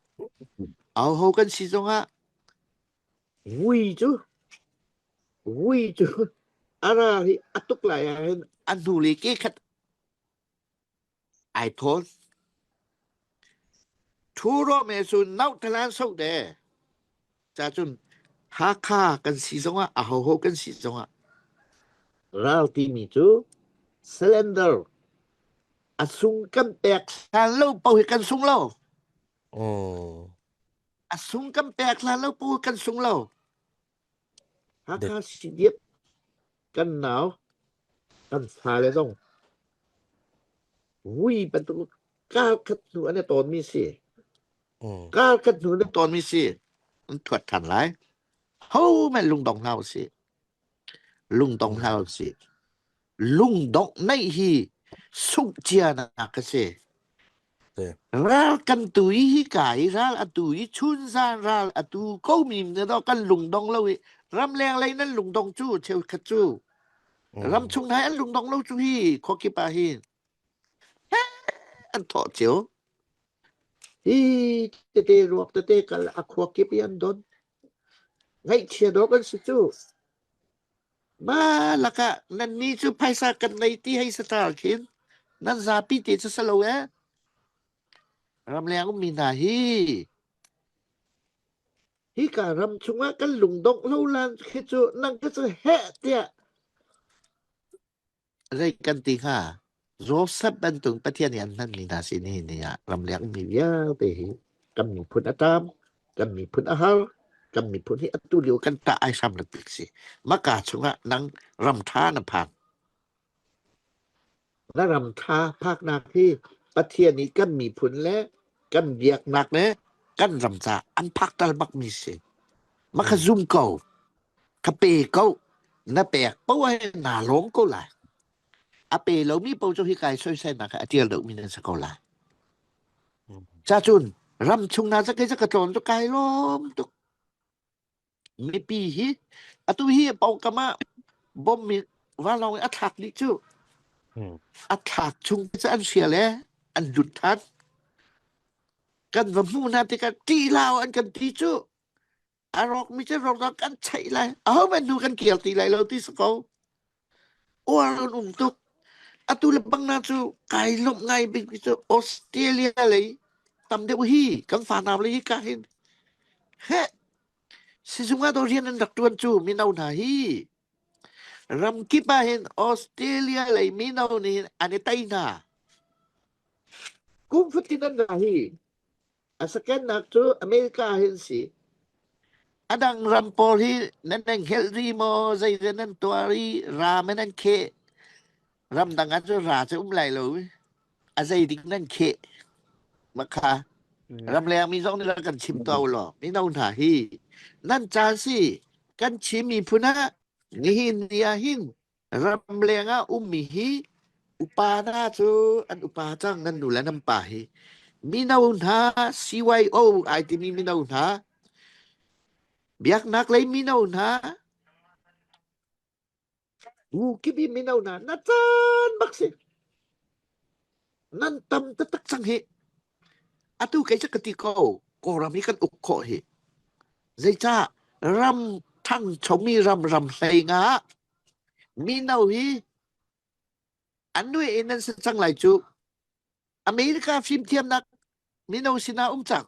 ahoho kan si zongah, vui cu, vui cu, a ra hi a tuk lai ah hin a hnu le ke khat ai thawn. Thu rawh me cu nauh thalan so de. Ca cun Hakha kan si zongah, ahoho kan si zongah, ral timi cu surrender, a sung kan pek hlan lo paoh hi kan sung lo. Oh. A sung kan pek hlan lo paoh hi kan sung lo. Hakha si diap kan nau, kan fale zong vui bantuk kal khat hnu an i tawnmi si. Mm. Kal khat hnu an i tawnmi si. An thuat than lai. Ho men lungdong hna u si. Lungdong hna u si. Lungdong neih hi sungh cianak a si. Ral kan tu i hi kai, ral a tu i chun zan ral a tu ko mi na dawh kan lungdong lo i, ramleng lei nan lungdong cu, cheukhat cu. Mm. Ram chung hna an lungdong lo cu hi, khuakip ah hin. He, an thawh cio. Hi tete ruak tete kal a khuakip i an don. Ngaihchia dawk an si cu. Mah lakah nannih cu phaisa kan nei ti hei sa ṭal khin, nan zapi te cu si lo e. Ramleng ummi hna hi, hi ka ram chungah kan lungdongh lo lan khi cu nang ka cu heh tiah zei kan ti hnga. Joseph bantuk Pathian i an hmanmi hna si nihin ni ah ramleng ummi vialte hi kan miphun a ṭam, kan miphun a har, kan miphun hi atu lio kan ṭah ai hram lo bik si. Maka chungah nang ram ṭha na phak. Na ram ṭha phaknak hi Pathian i kan miphun le kan biaknak le kan ram caah an phakter bakmi si. Maka zum ko, ka pe ko, na pek paoh ah hin naa lawng ko lai. A pe lomi paoh cu hi kai soisainak ah a ṭial deuhmi nan si ko lai. Cacun ram chung hna zakei zaka tlawn cu kai lawm tuk. Mipi hi, atu hi a pawngkam ah bom mi vanlawng in a thlak dih cu. Hmm. A thlak chung cu an hria le an lut than. Kan va hmuh hna tikah ṭih hlah u an kan ti cu. A rawkmi cu rawk kan chaih lai. Ahohmanh hnu kan kial ti lai lo ti si ko. Uar an um tuk. Atu le bang hna cu kai lawmh ngai bik cu Australia lei tam deuh hi kan fanau lei hi ka hin. He, sizung ah dawh rian an rak ṭuan cu mino hna hi. Ram kip ah hin Australia lei mino nih hin an i tei hna. Kum fut tin an ra hi. A second nak cu America ah hin si. A dang ram pawl hi nan nan hngilh rih maw, zeidah nan tuah rih, ram nan kheh. Ram dang ah cu ra cu um lai lo. A zei ding nan kheh. Makha. Hmm. Ramleng mi zong nih kan chim tuah u law. Mino hna hi. Nan caan si. Kan Chin miphun ah nihin ni ah hin ramleng ah ummi hi upa hna cu an upa cang, nan nu le nan pa hi. Mino hna, C Y O ai timi mino hna, biaknak lei mino hna, bu kip i mino hna, na caan bak si. Nan tam taktak cang hi. Atu kei cu ka ti ko, Kawlram hi kan uk khawh hi. Zeicah ram thang chomi ram, ram hlei nga mino hi an nuai in nan si cang lai cu. America fimthiamnak mino sinah um cang.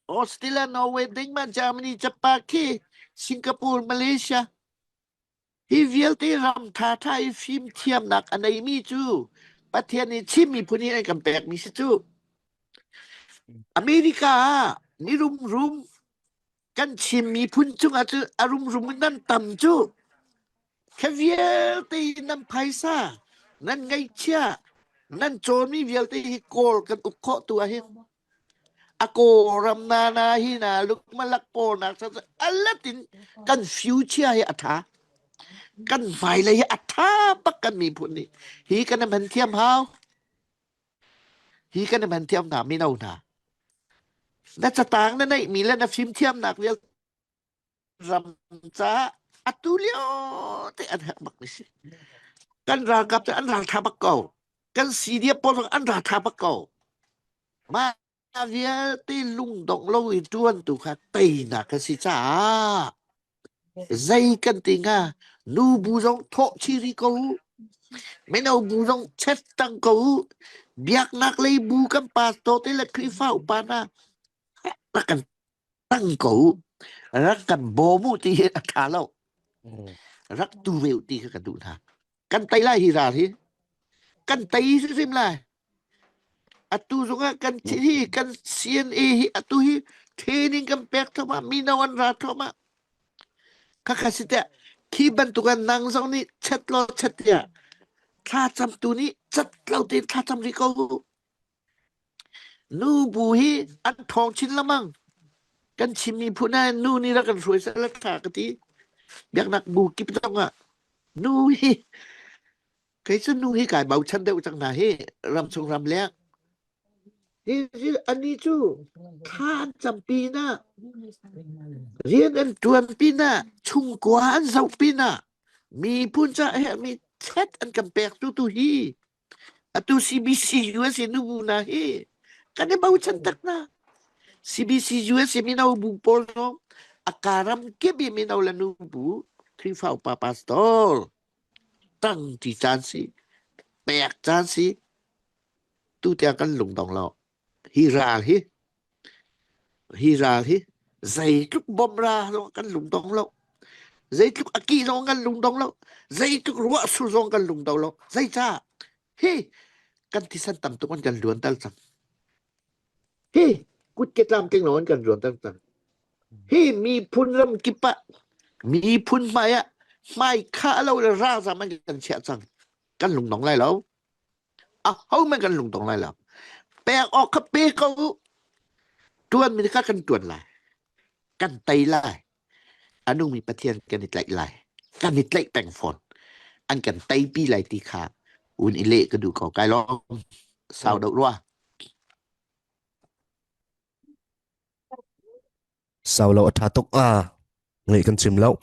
Australia, Norway, Denmark, Germany, Japan khi Singapore, Malaysia. Hi vialte ram ṭha ṭha i fimthiamnak a neimi cu Pathian nih Chin miphun hi an kan pekmi si cu. America ah ni rumrum kan Chin miphun cungah cu a rumrum in nan tam cu. Kha vialte in nan phaisa, nan ngaihchia, nan cawlmi vialte hi Kawl kan uk khawh tu ah hin. A Kawlram nana hi na lukmalak pawlnak cu a lat in kan future hi a ṭha. Kan hmailei hi a ṭha bak kan miphun nih. Hi kan i hman thiam hau. Hi kan i hman thiam hna, mino hna. Na catang na neihmi le na fimthiamnak vial ram caah Atu lio te an hek bak ni si. Kan ralkap te an ral tha bak ko. Kan C D F pawl zong an ral tha bak ko. Ma vialte lungdong lo i tuan tu kha teina kan si ca. Zei kan ti nga, nu bu zong thawh chiri ko uh. Mino bu zong chet tang ko uh. Biaknak lei bu kan pastor te le Khrihfa upa na rak kan tang ko uh. Rak kan bawm uh ti hi a tha lo. Rak tu ve uh ti kha ka duh hna. Kan tei lai hi ral hi. Kan tei rim lai. Atu zongah kan thil hi, kan C N A hi, atu hi training kan pek thawmah, mino an ra thawmah. Kha kha si tiah, khi bantuk ah nang zong nih chet law chet tiah, thlacamtu nih chet lo tein thlacam rih ko. Nu bu hi an thawng chin lamang. Kan chim miphun ah nu nih rak kan hruai sa la tha ka ti. Biaknak bu kip zongah nu hi Kei cu nu hi kai bochan deuh cang hna hi, ram chung ram leng. Hi, hi, ani cu thla an campi hna, rian an ṭuanpi hna, chungkua an zohpi hna, miphun ca a herhmi chet an kan pek tu tu hi. Atu C B C U S A nu bu hna hi, kan i bochan tak hna. C B C U S A mino bu pawl zong a ka ram kip i mino le nu bu, Khrihfa upa pastor tang ti caan si, pek caan si, tu tiang kan lungdong lo. Hi ral hi, hi ral hi, zeitluk bom ra zong kan lungdong lo, zeitluk a ki zong kan lungdong lo, zeitluk ruah sur zong kan lungdong lo. Zei ca hi kan thisen tam tuk an kan luan tal cang. Hi kut ke tlam teng lo an kan luan tal cang. Hi miphun ram kip ah, miphun hmai ah, hmai kha lo le ralzam an kan chiah cang. Kan lungdong lai lo. A ho man kan lungdong lai lo. Pek awk kha pe ko uh. Tuan mi kha kan tuan lai. Kan tei lai. A nungmi Pathian kan i tlaih lai. Kan i tlaih peng fawn. An kan teipi lai ti kha un i leh ka duh ko kai lawm. Sau deuh rua. Sau lo a ṭha tuk a, ngeih kan chim lo.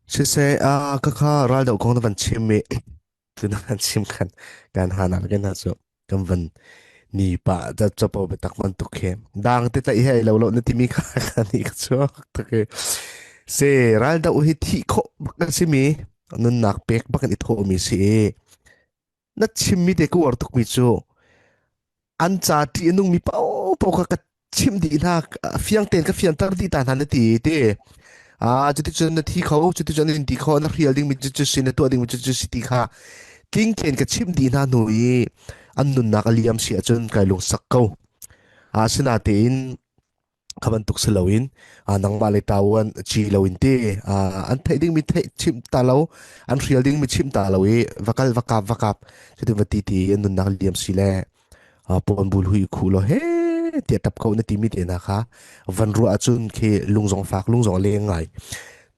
Siseh, a, ka kha ral deuh kong na van chim i, tu na van chim khan, kan han al kan ha cu, kan van ni pah, ta capo betak man tuk he. Dang te tlaih he lo lo na timi kha, ka ni ka chuak tak he. Se, ral deuh hi thih khawh bak kan si mi, nunnak pek bak kan i thawh mi si i. Na chimmi te ka uar tukmi cu an ca ṭih a nungmi paoh paoh kha ka chimh dih hna, a fiang tein ka fianter dih ta hna na ti te. Aa, cuticun na thi kho, cuticun an in ti kho, na hrial dingmi cucu si, na tuah dingmi cucu si ti kha tling tein ka chimh dih hna hnu i an nunnak a liam si ahcun kai lungsak ko. Aa, asinatein kha bantuk si loin, aa, nangmah le tau an ci loin ti, aa, an theih dingmi theih chimh ta lo, an hrial dingmi chimh ta lo i, va kal, va kap, va kap, cutin va ti ti, an nunnak liam si le, aa, puan bul hui khuh lo he, tiah ṭap ko na timi te hna kha, van ruah ahcun khi lung zong fak, lung zong a leng ngai.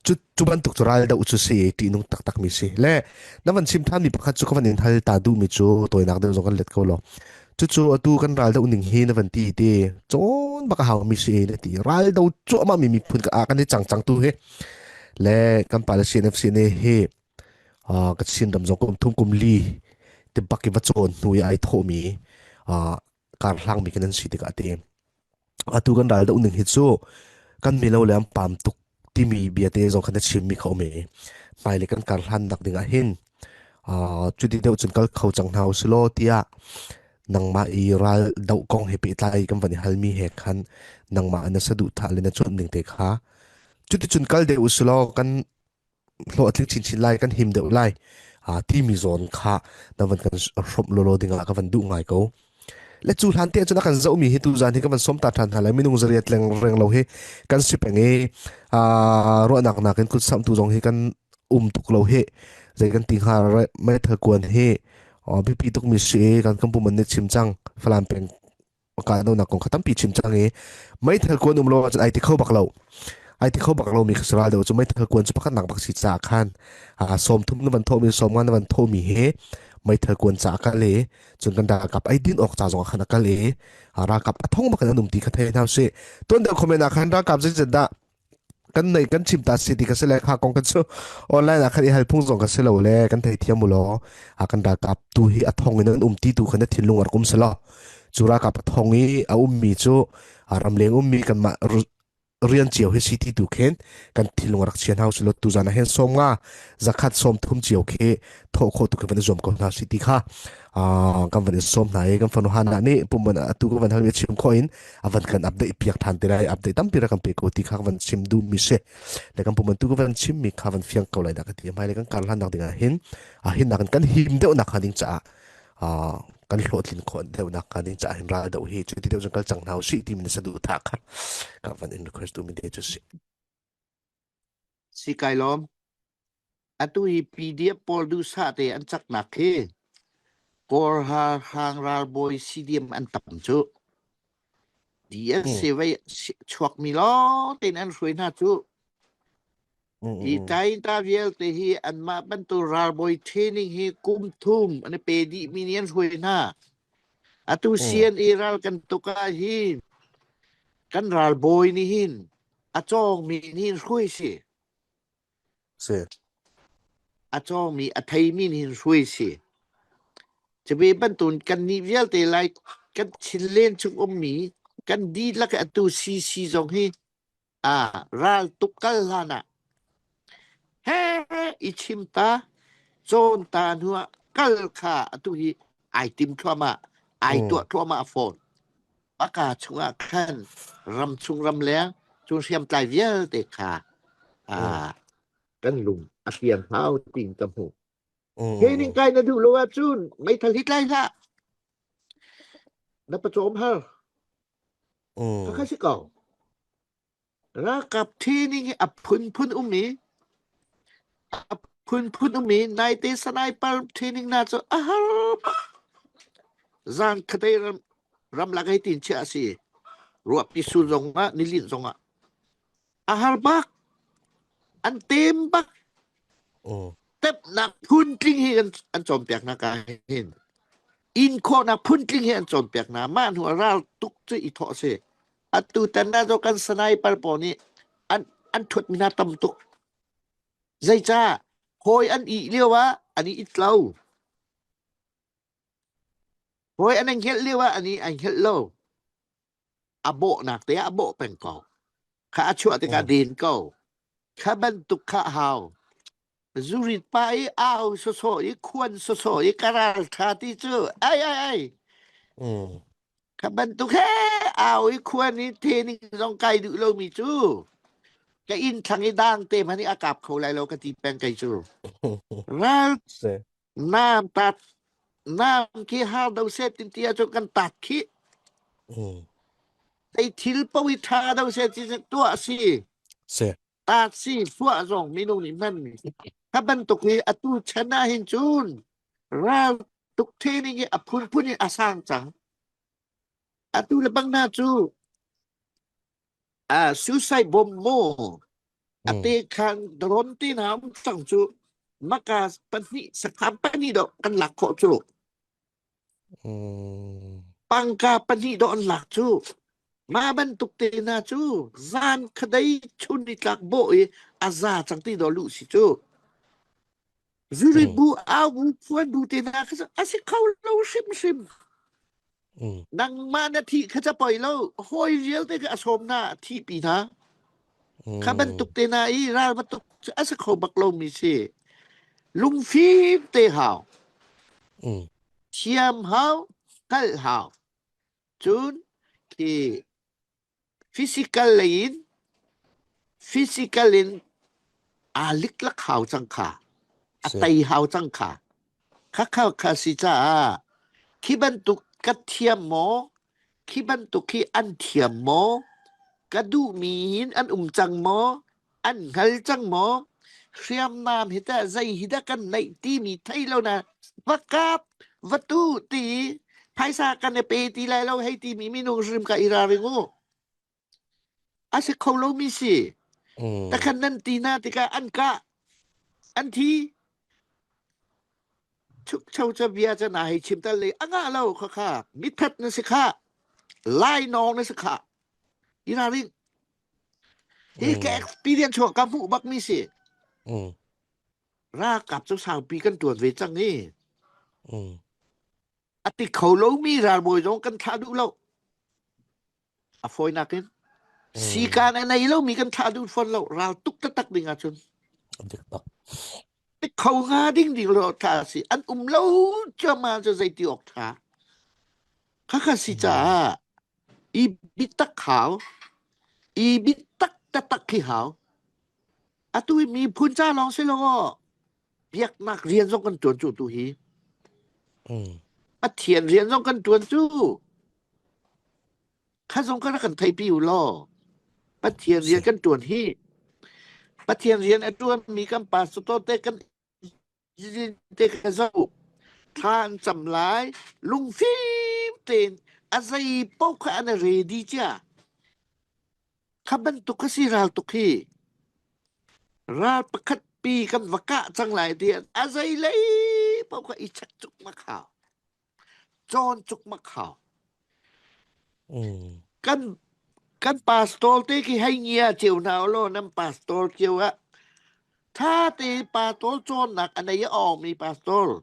Cu, cu bantuk cu ral deuh cu si, ṭihnung taktak mi si. Le, na van chim ṭhanmi pakhat cu ka van in hal ta duhmi cu tawinak deuh zong kan let ko lo. Cucu atu kan ral deuh ning hi na van ti ti. Cawn bak a hau mi si na ti. Ral deuh cuahmah mi miphun ka, a kan i cangcang tu hi. Le kan pa le C N F C ne hi, aa, ka Chin ram zong kum thum kum li ti bak i va cawn hnu i ai thawh mi, aa, karhlang mi kan an si tikah ti. Atu kan ral deuh ning hi cu kan milo le an pam tuk timi bia te zong khan a chimmi kha um i, hmailei kan karhlannak dingah hin, aa, cuti deuh cun kal kho cang hna u si law tiah nangmah i ral deuh kong he pehtlai kan van i halmi he khan nangmah na saduhthah le na cuanh ning te kha cuticun kal deuh u si law kan hlawhtling chinchin lai, kan him deuh lai, aa, timi zawn kha na van kan hrawmh lawlaw dingah ka van duh ngai ko. Le cu hlan te cun a kan zohmi hi tuzan hi ka van sawm ta ṭhan hna lai, minung zariat leng reng lo hi kan si peng i, aa, ruahnak nakin kutsamhtu zong hi kan um tuk lo hi. Zei kan ti hnga, re-, meithal kuan hi, aa, biapi tukmi si i kan, kan pum an i chim cang, Falam peng ka dohnak kong kha tampi chim cang i, meithal kuan um lo ahcun ai ti kho bak lo. Ai ti kho bak lo mi kha si ral deuh cu meithal kuan cu pakhatnak bak si caah khan, aa, sawmthum na van thawhmi, sawmnga na van thawhmi hi meithal kuan caah a kal i, cun kan ralkap ai din awk ca zong ah khan a kal i, aa, ralkap a thong bak in an um ti kha thei hna usih. Tuan deuh comment ah khan ralkap zeizat dah kan nei, kan chim ta si ti ka si le kha kong kan chu online ah khan i hal phung zong ka si lo le kan thei thiam u lo. A kan ralkap tu hi a thong in an um ti tu khan a thinlung a rak um si lo. Chu ralkap a thong i a um mi chu a ramleng um mi kan ma ru-, rian cio hi si ti tu khen kan thinlung a rak chian hau si lo. Tu zan a hen sawm nga zakhat sawm thum cio khi thawh khawh tu khen van i zuam ko hna si ti kha. Ah, kan van in sawm hna i kan fanu hana ni pum van a tu kan van hal mi a chim khawh in a van kan update piak than ti lai update tampi ra kan pe ko ti kha kan van chim du mi se. Le kan pum van tu kan van chim mi kha van fiang ko lai dah ka ti. Mai le kan kar hlan nak ding a hin a hin nak kan kan him deuh nak kha ding caah, ah, kan hlawhtlin khawh deuh nak kha ding caah hin ral deuh hi cu ti deuh cun kal cang hna u si ti min sa duh thah kha kan van in request tu mi te cu si. Si kai lawm. Atu hi P D F pawl duhsah te an caknak khi Kawlhar hang ralbawi C D M an tam cu D S C vai chuakmi lawng tein an hruai hna cu. Hi tlai ta vialte hi anmah bantuk ralbawi training hi kum thum an i pe dihmi nih an hruai hna. Atu C N A ral kan tuk ah hin kan ralbawi nih hin a cawngmi nih hin hruai si. Si. A cawngmi, a theimi nih hin hruai si. Cabe bantuk kannih vialte lai kan Chinland chung ummi kan dihlak atu C C zong hi, aa, ral tuk kal hlan ah he i chim ta, cawn ta hnu ah kal kha atu hi ai tim thluahmah, ai tuah thluahmah a fawn. Maka chungah khan ram chung ram leng chung hriamtlai vialte kha, aa, kan lung a fiang hau tiin ka hmu. He ning kai na duh lo ahcun meithal hi tlai hlah. Na pacawm hal. Ka kha si ko. Ralkap training hi a phunphun um i, a phunphun um i, naite sniper training na cu a har bak. Zan khatei ram, ramlak hei tin chiah a si. Ruahpi sur zongah, nilin zongah a har bak, an tem bak. Tepnak phuntling hi an, an cawnpiaknak ah hin, inkhawhnak phuntling hi an cawnpiaknak, mah hnu a ral tuk cu i thawh a si. Atu tan ah zong kan sniper pawl nih an, an thuatmi hna tam tuk. Zeicah? Hawi an ih lio ah an i it lo. Hawi an, an hngelh lio ah an i, an hngelh lo. A bawhnak te ah a bawh peng ko. Kha a chuah tikah din ko. Kha bantuk kha a hau. Zurit pa i au sawsaw i khuan sawsaw i ka ralṭha ti cu. Ai, ai, ai. Kha bantuk he au i khuan i thening zong kai duh lomi cu ka inn thlang i dang te hmanh i a kap kho lai lo ka ti peng kei cu. Ral nam tat, nam khi har do se tin ti ahcun kan tat khi. Tei thil paoh i ṭha do se ti tuah si. Tat si, suah zong minung nih hman. Kha bantuk hi atu chan ah hin cun ral tuk training hi a phunphun in a sang cang. Atu le bang hna cu, aa, suicide bomb maw? A te khan drone te hna um cang cu, maka pahnih, sakhan pahnih dawh kan lak khawh cu. Pangka pahnih dawh an lak cu. Mah bantuk te hna cu, zan kha dei chun i tlak bawh i a za cang ti dawh luh si cu. Zuri bu, au bu, phuan bu te hna kha a si kho lo hrimhrim. Nangmah na thih kha ca poi lo, hawi vialte kha a sawm hna, a thihpi hna. Kha bantuk te hna i ral bantuk a si kho bak lomi si. Lungfim te hau. Thiam hau, kalh hau. Cun khi physical lei in, physical in aa liklak hau cang kha, a tei hau cang kha. Kha kha kha si caah khi bantuk ka thiam maw, khi bantuk khi an thiam maw, ka duhmi in an um cang maw, an hngal cang maw, hriamnam hi dah zei hi dah kan neih timi thei lo na, va kap, va tuh ti, phaisa kan i pe ti lai lo hei timi minung hrim ka i ralring u. A si kho lomi si. Takhan nan ti hna tikah an kah, an thi. Chukcho ca bia ca na hei chim tal le a ngah lo kha kha. Mithat na si kha. Lai nawng na si kha. I ralring. Hi ka experience chuak ka hmuh bak mi si. Ralkap cu saupi kan ṭuan ve cang i a ti kho lomi ralbawi zong kan thlah duh lo. A fawinak in sikan a nei lomi kan thlah duh fawn lo, raltuk taktak ding ahcun. Ti kho hnga ding ding lo ṭha a si. An um lo cuahmah cu zei ti awk ṭha. Kha kha si caah i bitak hau, i bitak taktak hi hau. Atu i miphun ca lawng si lo aw. Biaknak rian zong kan ṭuan cu tu hi. Pathian rian zong kan ṭuan cu. Kha zong kan rak kan theihpi u law. Pathian rian kan ṭuan hi. Pathian rian a ṭuanmi kan pastor te kan te ka zoh. Thla an cam lai, lungfim tein a zei paoh kha an ready cia. Kha bantuk kha si raltuk hi. Ral pakhat pi kan va kah cang lai tiah a zei lei paoh kha i chak cuk mak hau. Cawn cuk mak hau. Kan, kan pastor te khi hei ngia cio hna u law, nan pastor cio ah ṭha te pastor cawnnak a nei a awngmi pastor,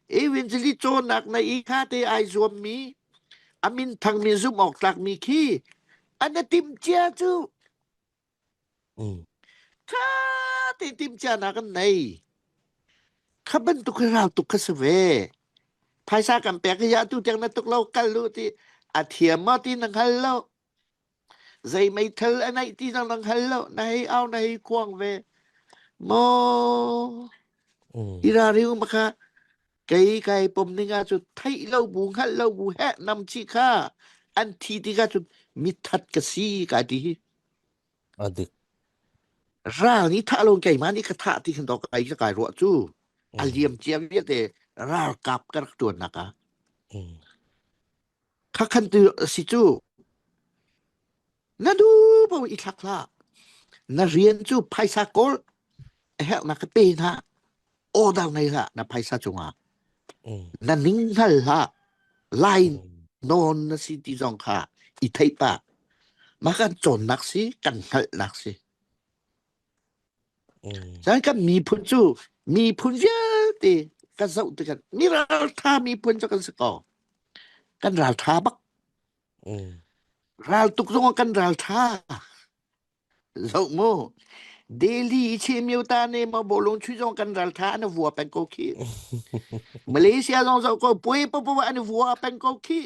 evangelist cawnnak nei i ṭha te ai zuammi, a min thangmi zumh awk tlakmi khi an a timh cia cu. Ṭha te timhcianak an nei. Kha bantuk hi raltuk kha si ve. Phaisa kan pek hi ah tu tiang na tuk lo kal lu ti a thiam maw ti na hngal lo. Zei meithal a neih ti zong na hngal lo. Na hei au, na hei kuang ve maw. I ralring um kha kei kai pom ning ah cu theih lo bu, hngalh lo bu, heh nam chih kha an thi ti kha cu mithat ka si ka ti hi. A dik. Ral nih thah lo, keimah nih ka thah ti khan tawk ai ka kai ruah cu a liam cia vialte ralkap ka rak ṭuannak ah kha khan tu a si cu. Na duh paoh i thlak hlah. Na rian cu phaisa kawl a herhnak ka pe hna. Order nei hlah na phaisa cungah. Na ning hngal hlah. Lai nawn na si ti zong kha i theih pah. Mah kan cawnnak si, kan hngalhnak si. Cun kan miphun cu, miphun vialte kan zoh tikah mi ralṭha miphun cu kan si ko. Kan ralṭha bak. Raltuk zong kan ralṭha. Zoh mu. Delhi i chimio ta ne maw, bawlung chui zong kan ralṭha an vua peng ko khi. Malaysia zong zoh ko, puai papaw an vua peng ko khi.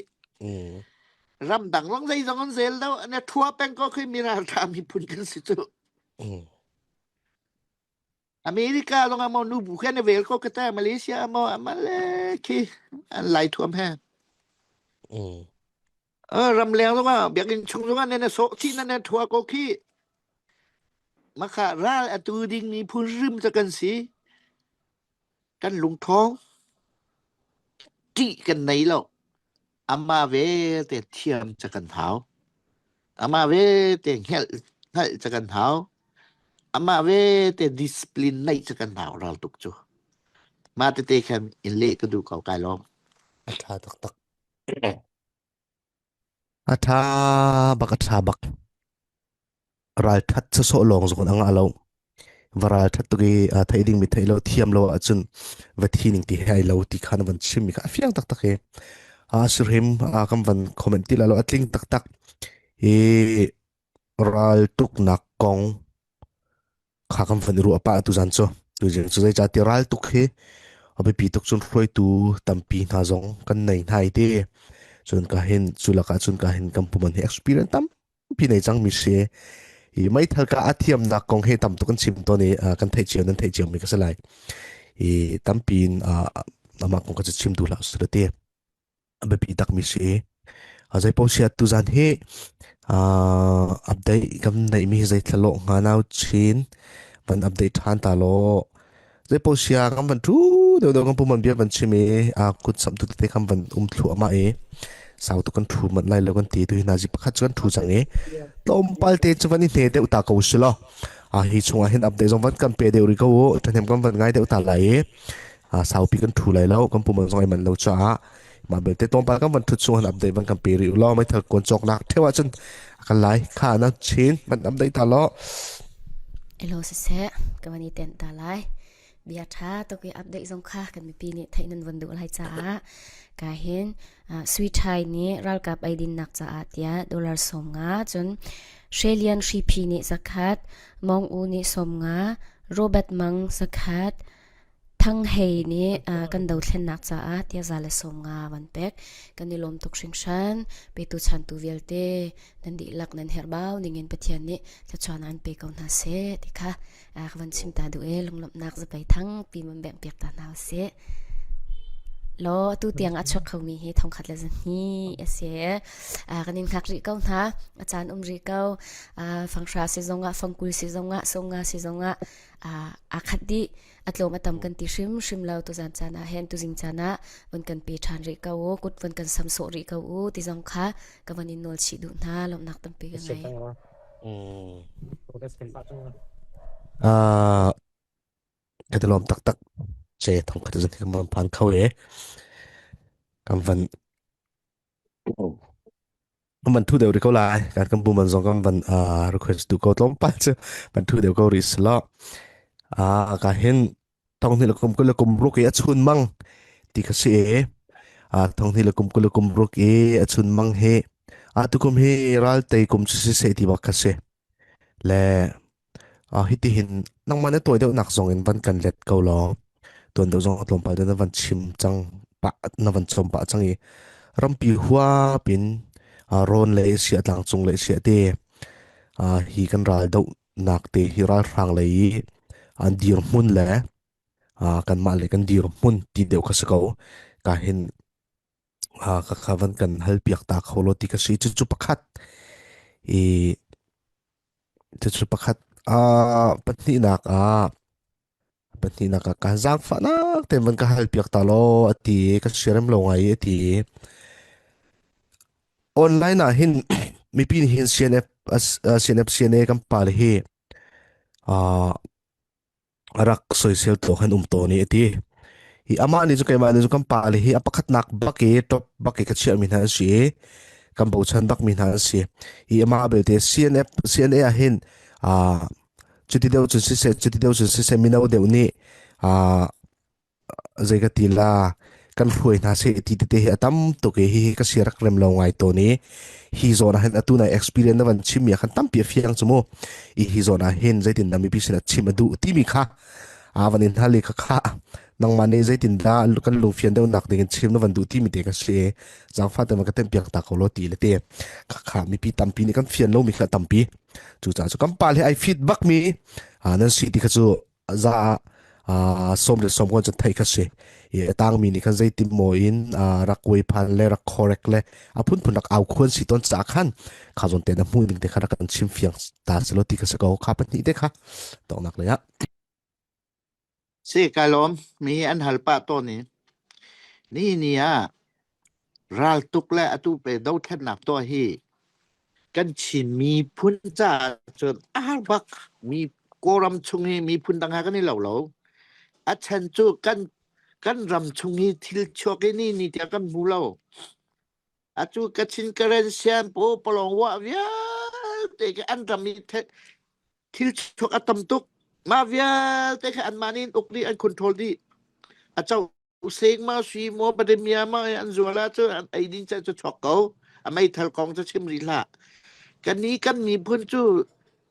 Ramdang zong zei zong an zel lo, an thua peng ko khi, mi ralṭha miphun kan si cu. America zong a maw, nu bu khi an vel ko ka ta, Malaysia a maw, a mal le khi an lai thuam he. Ramleng zongah, biakinn chung zongah nan a sawh chih nan a thuak ko khi. Makha ral a tu ding miphun rim ca kan si. Kan lungthawng ṭih kan nei lo. Amah ve te thiam ca kan hau. Amah ve te hngalh, hngalh ca kan hau. Amah ve te discipline neih ca kan hau raltuk cu. Mah tete khan in leh ka duh ko kai lawm. A ṭha taktak. A ṭha bak, a ṭha bak. Ralṭhat sawsawh lawng zong a ngah lo. Va ralṭhat tuk i, aa, theih ding mi theih lo, thiam lo ahcun va thi ning ti he ai lo ti kha na van chimmi kha a fiang taktak hi. A sirhim, aa, kan van comment ti lai lo, a tling taktak. I raltuknak kong kha kan van i ruah pah tu zan cu. Tu zing cu zeicahtiah raltuk hi a biapi tuk cun hruaitu tampi hna zong kan nei hna i ti. Cun ka hin, cu lakah cun ka hin kan puman hi experience tampi nei cangmi si. I meithal ka a thiamnak kong hi tam tuk kan chim tawn i, aa, kan theih cio, nan theih cio mi ka si lai. I tampi in, aa, amah kong ka cu chim duh hlah usih ti. A biapi takmi si i, a zei paoh si ah tu zan hi, aa, update kan neihmi hi zei thlalawh hnga nau chin van update ṭhan ta law. Zei paoh si ah kan van ṭhu deuh deuh, kan puman bia van chim i, aa, kut samhtu tete kan van um thluh amah i, sau tuk kan ṭhu manh lai lo kan ti, tu hi nazi pakhat cu kan ṭhu cang i, tlawmpal te cu van i hne deuh ta ko si law. Aa, hi chungah hin update zong van kan pe deuh rih ko u, ṭhahnem kan van ngai deuh ta lai i, aa, saupi kan ṭhu lai lo, kan puman zong ai man lo caah, Mah belte tlawmpal kan van thut sung han update van kan pe rih uh law, meithal kuan cawknak theu ahcun a kan lai kha nan chin van update ta law. Hello, siseh, ka van i ten ta lai. Bia ṭha, tawk i update zong kha kan mipi nih theih nan van duh lai caah, ka hin, ah, Sui Thai nih ralkap ei dinnak caah tiah dollar sawmnga, cun Hre Lian Hri Phi nih zakhat, Mawng U nih sawmnga, Robert Mang zakhat, Thang Hei nih, ah, kan dothlennak caah tiah za le sawmnga van pek. Kan i lawm tuk hringhran, petu chantu vialte nan dihlak nan herhbau ningin Pathian nih thluachuahnak in pe ko hna seh ti kha, ah, ka van chim ta duh e, lunglawmhnak zapai thangpi man bengh piak ta hna u sih. Law, atu tiang a chuak khomi hi thongkhat le zahnih a si. Ah, kan in hngak rih ko hna, a caan um rih ko, ah, fanghra si zongah, fangkul si zongah, sawmnga si zongah, ah, aa khat dih, a tlawm a tam kan ti hrimhrim lo, tuzan caan ah hin, tuzing caan ah van kan pe ṭhan rih ko u, kut van kan samsawh rih ko u ti zong kha ka van in nawl chih duh hna, lawmhnak tampi ka ngei. Ah, ka ti lawm taktak. Che, thongkhat zong kan van phan kho e. Kan van, kan van thu deuh rih ko lai. Kan, kan bu man zong kan van, ah, request duh ko tlawmpal cu van thu deuh ko rih si law. Ah, ka hin thonghnih le kum kul le kum ruk i a chun mang ti kha si e. Ah, thonghnih le kum kul le kum ruk i a chun mang hi, ah, tukum hi raltei kum cu siseh ti bak kha si. Le, ah, hitihin nangmah na tawi deuhnak zongin van kan let ko law, tuan deuh zong a tlawmpal deuh na van chim cang pah, na van cawm pah cang i, rampi huap in, ah, rawn lei a si a, tlangcung lei a si a ti, ah, hi kan ral deuhnak te hi ralhrang lei i an dirhmun le, ah, kanmah le kan dirhmun ti deuh kha si ko. Ka hin, ah, ka kha van kan halpiak ta kho law ti ka si. Cucu pakhat i, cucu pakhat, ah, pahnihnak ah, pahnihnak ah ka zaangfahnak tein van ka halpiak ta law a ti, ka si rem lo ngai a ti. Online ah hin mipi nih hin C N F, ah, C N F, C N A kan pale hi, ah, a rak soisel tawk hin um tawn i a ti. Hi amah nih cu, keimah nih cu kan pale hi a pakhatnak bak i, top bak i ka chiahmi hna an si i, kan bochan bakmi hna an si. Hi amah belte C N F, C N A ah hin, aa, cuti deuh cun siseh, cuti deuh cun siseh, mino deuh nih, aa, zei ka ti la, kan hruai hna seh ti tete hi a tam tuk i, hi, hi ka si rak rem lo ngai tawn i, hi zawn ah hin atu nai experience na van chimmi ah khan tampi a fiang cu mu. I hi zawn ah hin zeitindah mipi sin a chim a duh timi kha, aa, van in hal i kha kha, nangmah nih zeitindah kan lungfian deuhnak dingin chim na van duh timi te ka si i, zaangfah te van ka tenhpiak ta ko law ti le te. Kha kha mipi tampi nih kan fian lomi kha tampi. Cucaah cu kan pale hi ai feedback mi, aa, nan si ti kha cu, za ah, ah, sawm le sawm khuan cun theih kha si. I a tangmi nih khan zeitin maw in, ah, rak uai phan le rak khawrek le a phunphun rak au khuan si tawn caah khan kha zawn te na hmuh ning te kha rak kan chim fiang ta si law ti kha si ko, kha pahnih te kha tawknak lei ah. Si, ka lawm, mi an hal pah tawn i, ni ni ah raltuk le atu pe dothlennak tuah hi kan Chin miphun caah cun a har bak. Mi Kawlram chung hi miphun dang ha kan i lo lo. A chan cu kan, kan ram chung hi thil chuak i ni ni tiang kan hmu lo. Atu Kachin Karen Sian Pu Palawng Wah vialte kha an ram i the-, thil chuak a tam tuk. Mah vialte kha anmah nih an uk dih, an control dih. A co Usek maw, sui maw, Bademia maw, an zual ah cun an ei ding cu chuak ko. A meithal kong cu chim rih hlah. Kan ni kan miphun cu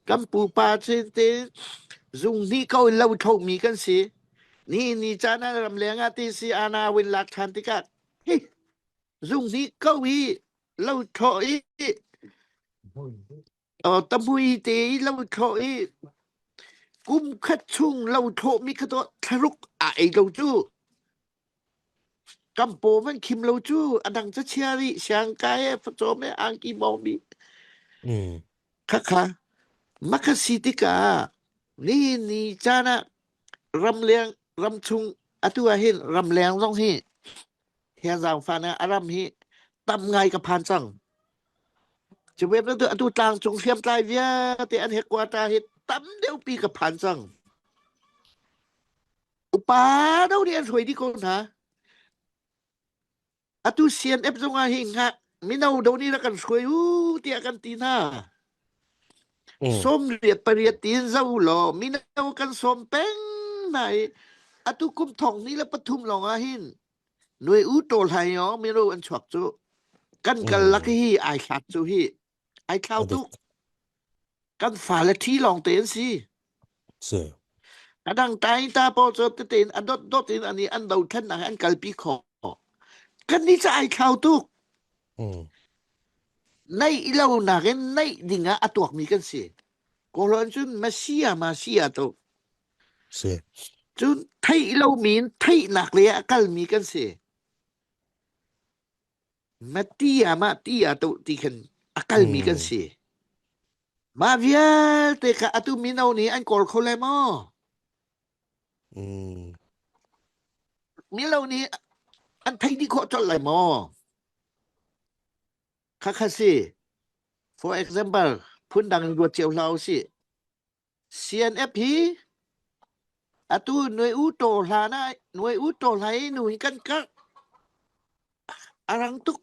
kan pupa chin te zung hnih ko in lo thlawhmi kan si. Ni ni caan ah ramleng ah ti si, ana win lak ṭhan tikah, hi, zung hnih ko i lo thlawh i, aw, tamhui te i lo thlawh i, kum khat chung lo thlawhmi kha tuah thlaruk a ei lo cu. Kan paw van khim lo cu, a dang ca chia rih, siangka he, facawm he, angki bawm i. Mm. Kha kha, mah kha si tikah, ni ni caan ah ramleng, ramchung, atu ah hin ramleng zong hi, hi zaangfahnak a ram hi tam ngai ka phan cang. Cu ve atu, atu tlangcung hriamtlai vialte an headquarter hi tam deuhpi ka phan cang. Upa deuh nih an hruai dih ko hna. Atu C N F zong ah hi ngak, mino do ni la kan suai uh, tiah kan ti hna. Mm. Sawm riat pariat tiin zoh uh law, mino kan sawm peng hna i, atu kum thong ni la pathum lawng ah hin, Nui U Taw Hlai aw, mino an chuak cu. Kan kal lak hi, ai thlak cu hi. Ai thlau tuk. Kan fale thi lawngte an si. Si. A dang tai ta pawl cu tete in a dot dot in ani an do thlennak an kalpi kho. Kan ni ca ai thlau tuk. Mm. Naih lo nakin naih dingah a tuakmi kan si. Kawlholh cun Messiah, Messiah to. Si. Cun theih lo mi in theihnak le a kalmi kan si. Matiah, Matiah to ti khan a kalmi kan si. Mah vialte kha atu mino nih an kawl kho lai maw? Mm. Mino nih an theih dih khawh colh lai maw? Kha kha si. For example, phundang in ruat cio hlah u si. C N F hi atu Nui U Taw Hlai na, Nui U Taw Hlai nu hi kan karh. A rang tuk.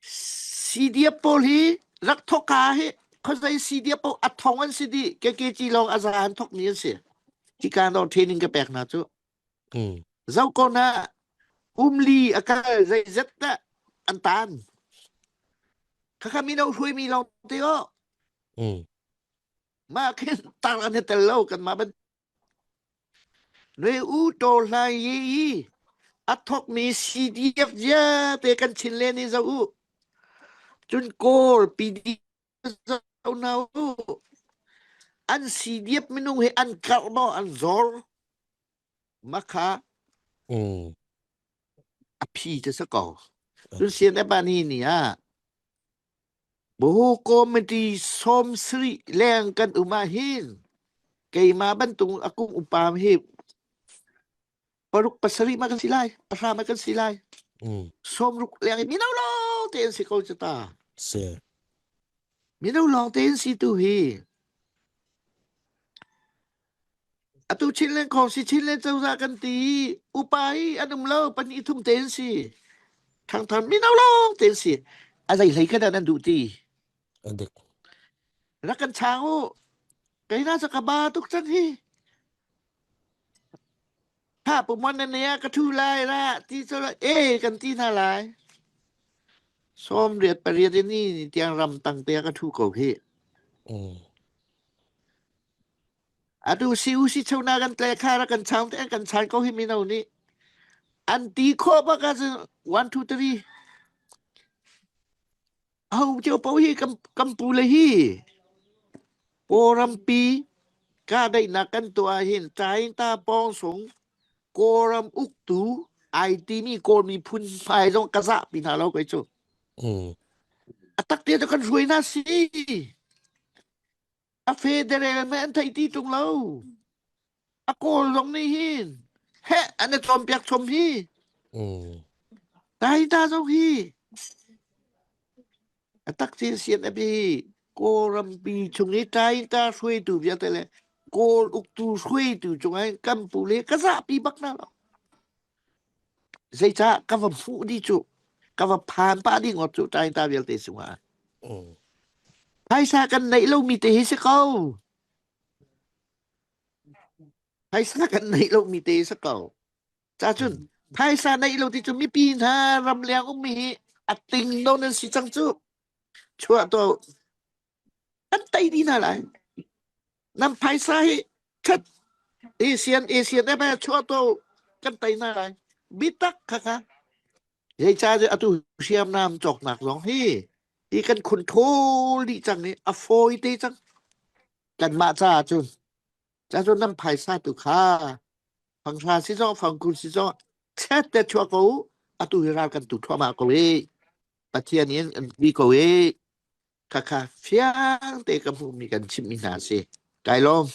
C D F pawl hi rak thawk ka hi, khuazei C D F pawl a thong an si dih, K K G lawng a za an thokmi an si. Hi ka nawl training ka pek hna cu. Mm. Zoh ko hna, um li a kal zeizat dah an tan. Kha kha mino hruaimi lawngte aw. Mm. Mah khin tar an i tel lo, kanmah ban. Nui U Taw Hlai i a thokmi C D F vialte kan Chinland i zoh uh. Cun Kawl P D F zoh hna uh. An C D F minung hi an karh maw, an zor? Mah kha. Mm. A phi te sa ko. Cun C N F ah ni ni ah Boho Committee sawm sarih leng kan um ah hin keimah bantuk a kum upa hi paruk pasarih mah kan si lai, pahra mah kan si lai. Mm. Sawm ruk leng hi mino lawngte an si ko cu ta. Si. Mino lawngte an si tu hi. Atu Chinland Council, Chinland cozah kan ti i upa hi an um lo, pahnih thum te an si. Thangthang mino lawngte an si. A zei hlei kha dah nan duh ti. A dik. Rak kan chang uh. Kei hna cu ka ba tuk cang hi. Kha pumawn nan nih a ka thu lai rah ti cu la, e, kan ti hna lai. Sawm riat pariat i ni tiang ram tang te a ka thu ko hi. Mm. Atu si u si chona kan tlai kha rak kan chang te an kan chan ko hi mino nih. An ti khawh bak ah cun one, two, three. Aho cio paoh hi kan, kan pu le hi. Kawlrampi ka daihnak kan tuah ah hin, Tainta pawng sung, Kawlram uktu, ai timi Kawl miphun hmai zong ka zahpi hna lo kei cu. Mm. A takte cu kan hruai hna si. A federal mah an theih ti tung lo. A Kawl zong nih hin he an i cawnpiak chom hi. Mm. Tainta zong hi. A takte C N F hi Kawlrampi chung i Tainta hruaitu vialte le Kawl uktu hruaitu cungah kan pu le ka zahpi bak hna lo. Zeicah ka va hmuh dih cu, ka va phan pah dih ngawt cu Tainta vialte sungah. Mm. Phaisa kan neih lo mi te hi si ko. Phaisa kan neih lo mi te hi si ko. Cacun, mm, phaisa neih lo ti cu mipi hna ramleng ummi hi a ting no nan si cang cu. Chuah to. Kan tei dih hna lai. Nan phaisa hi chat. Asian, Asian, eh, chuah to. Kan tei hna lai. Bitak kha kha. Zeicah atu hriamnam cawknak zong hi. Hi kan khun thawl dih cang hi. A fawi te cang. Kanmah caah cun. Cacun nan phaisa tu kha, fanghra si zong, fangkul si zong, chat te chuah ko, atu hi ral kan tu thluahmah ko i, Pathian in an ti ko i, kha kha fiang te ka hmuhmi kan chimhmi hna si. Kai lawm.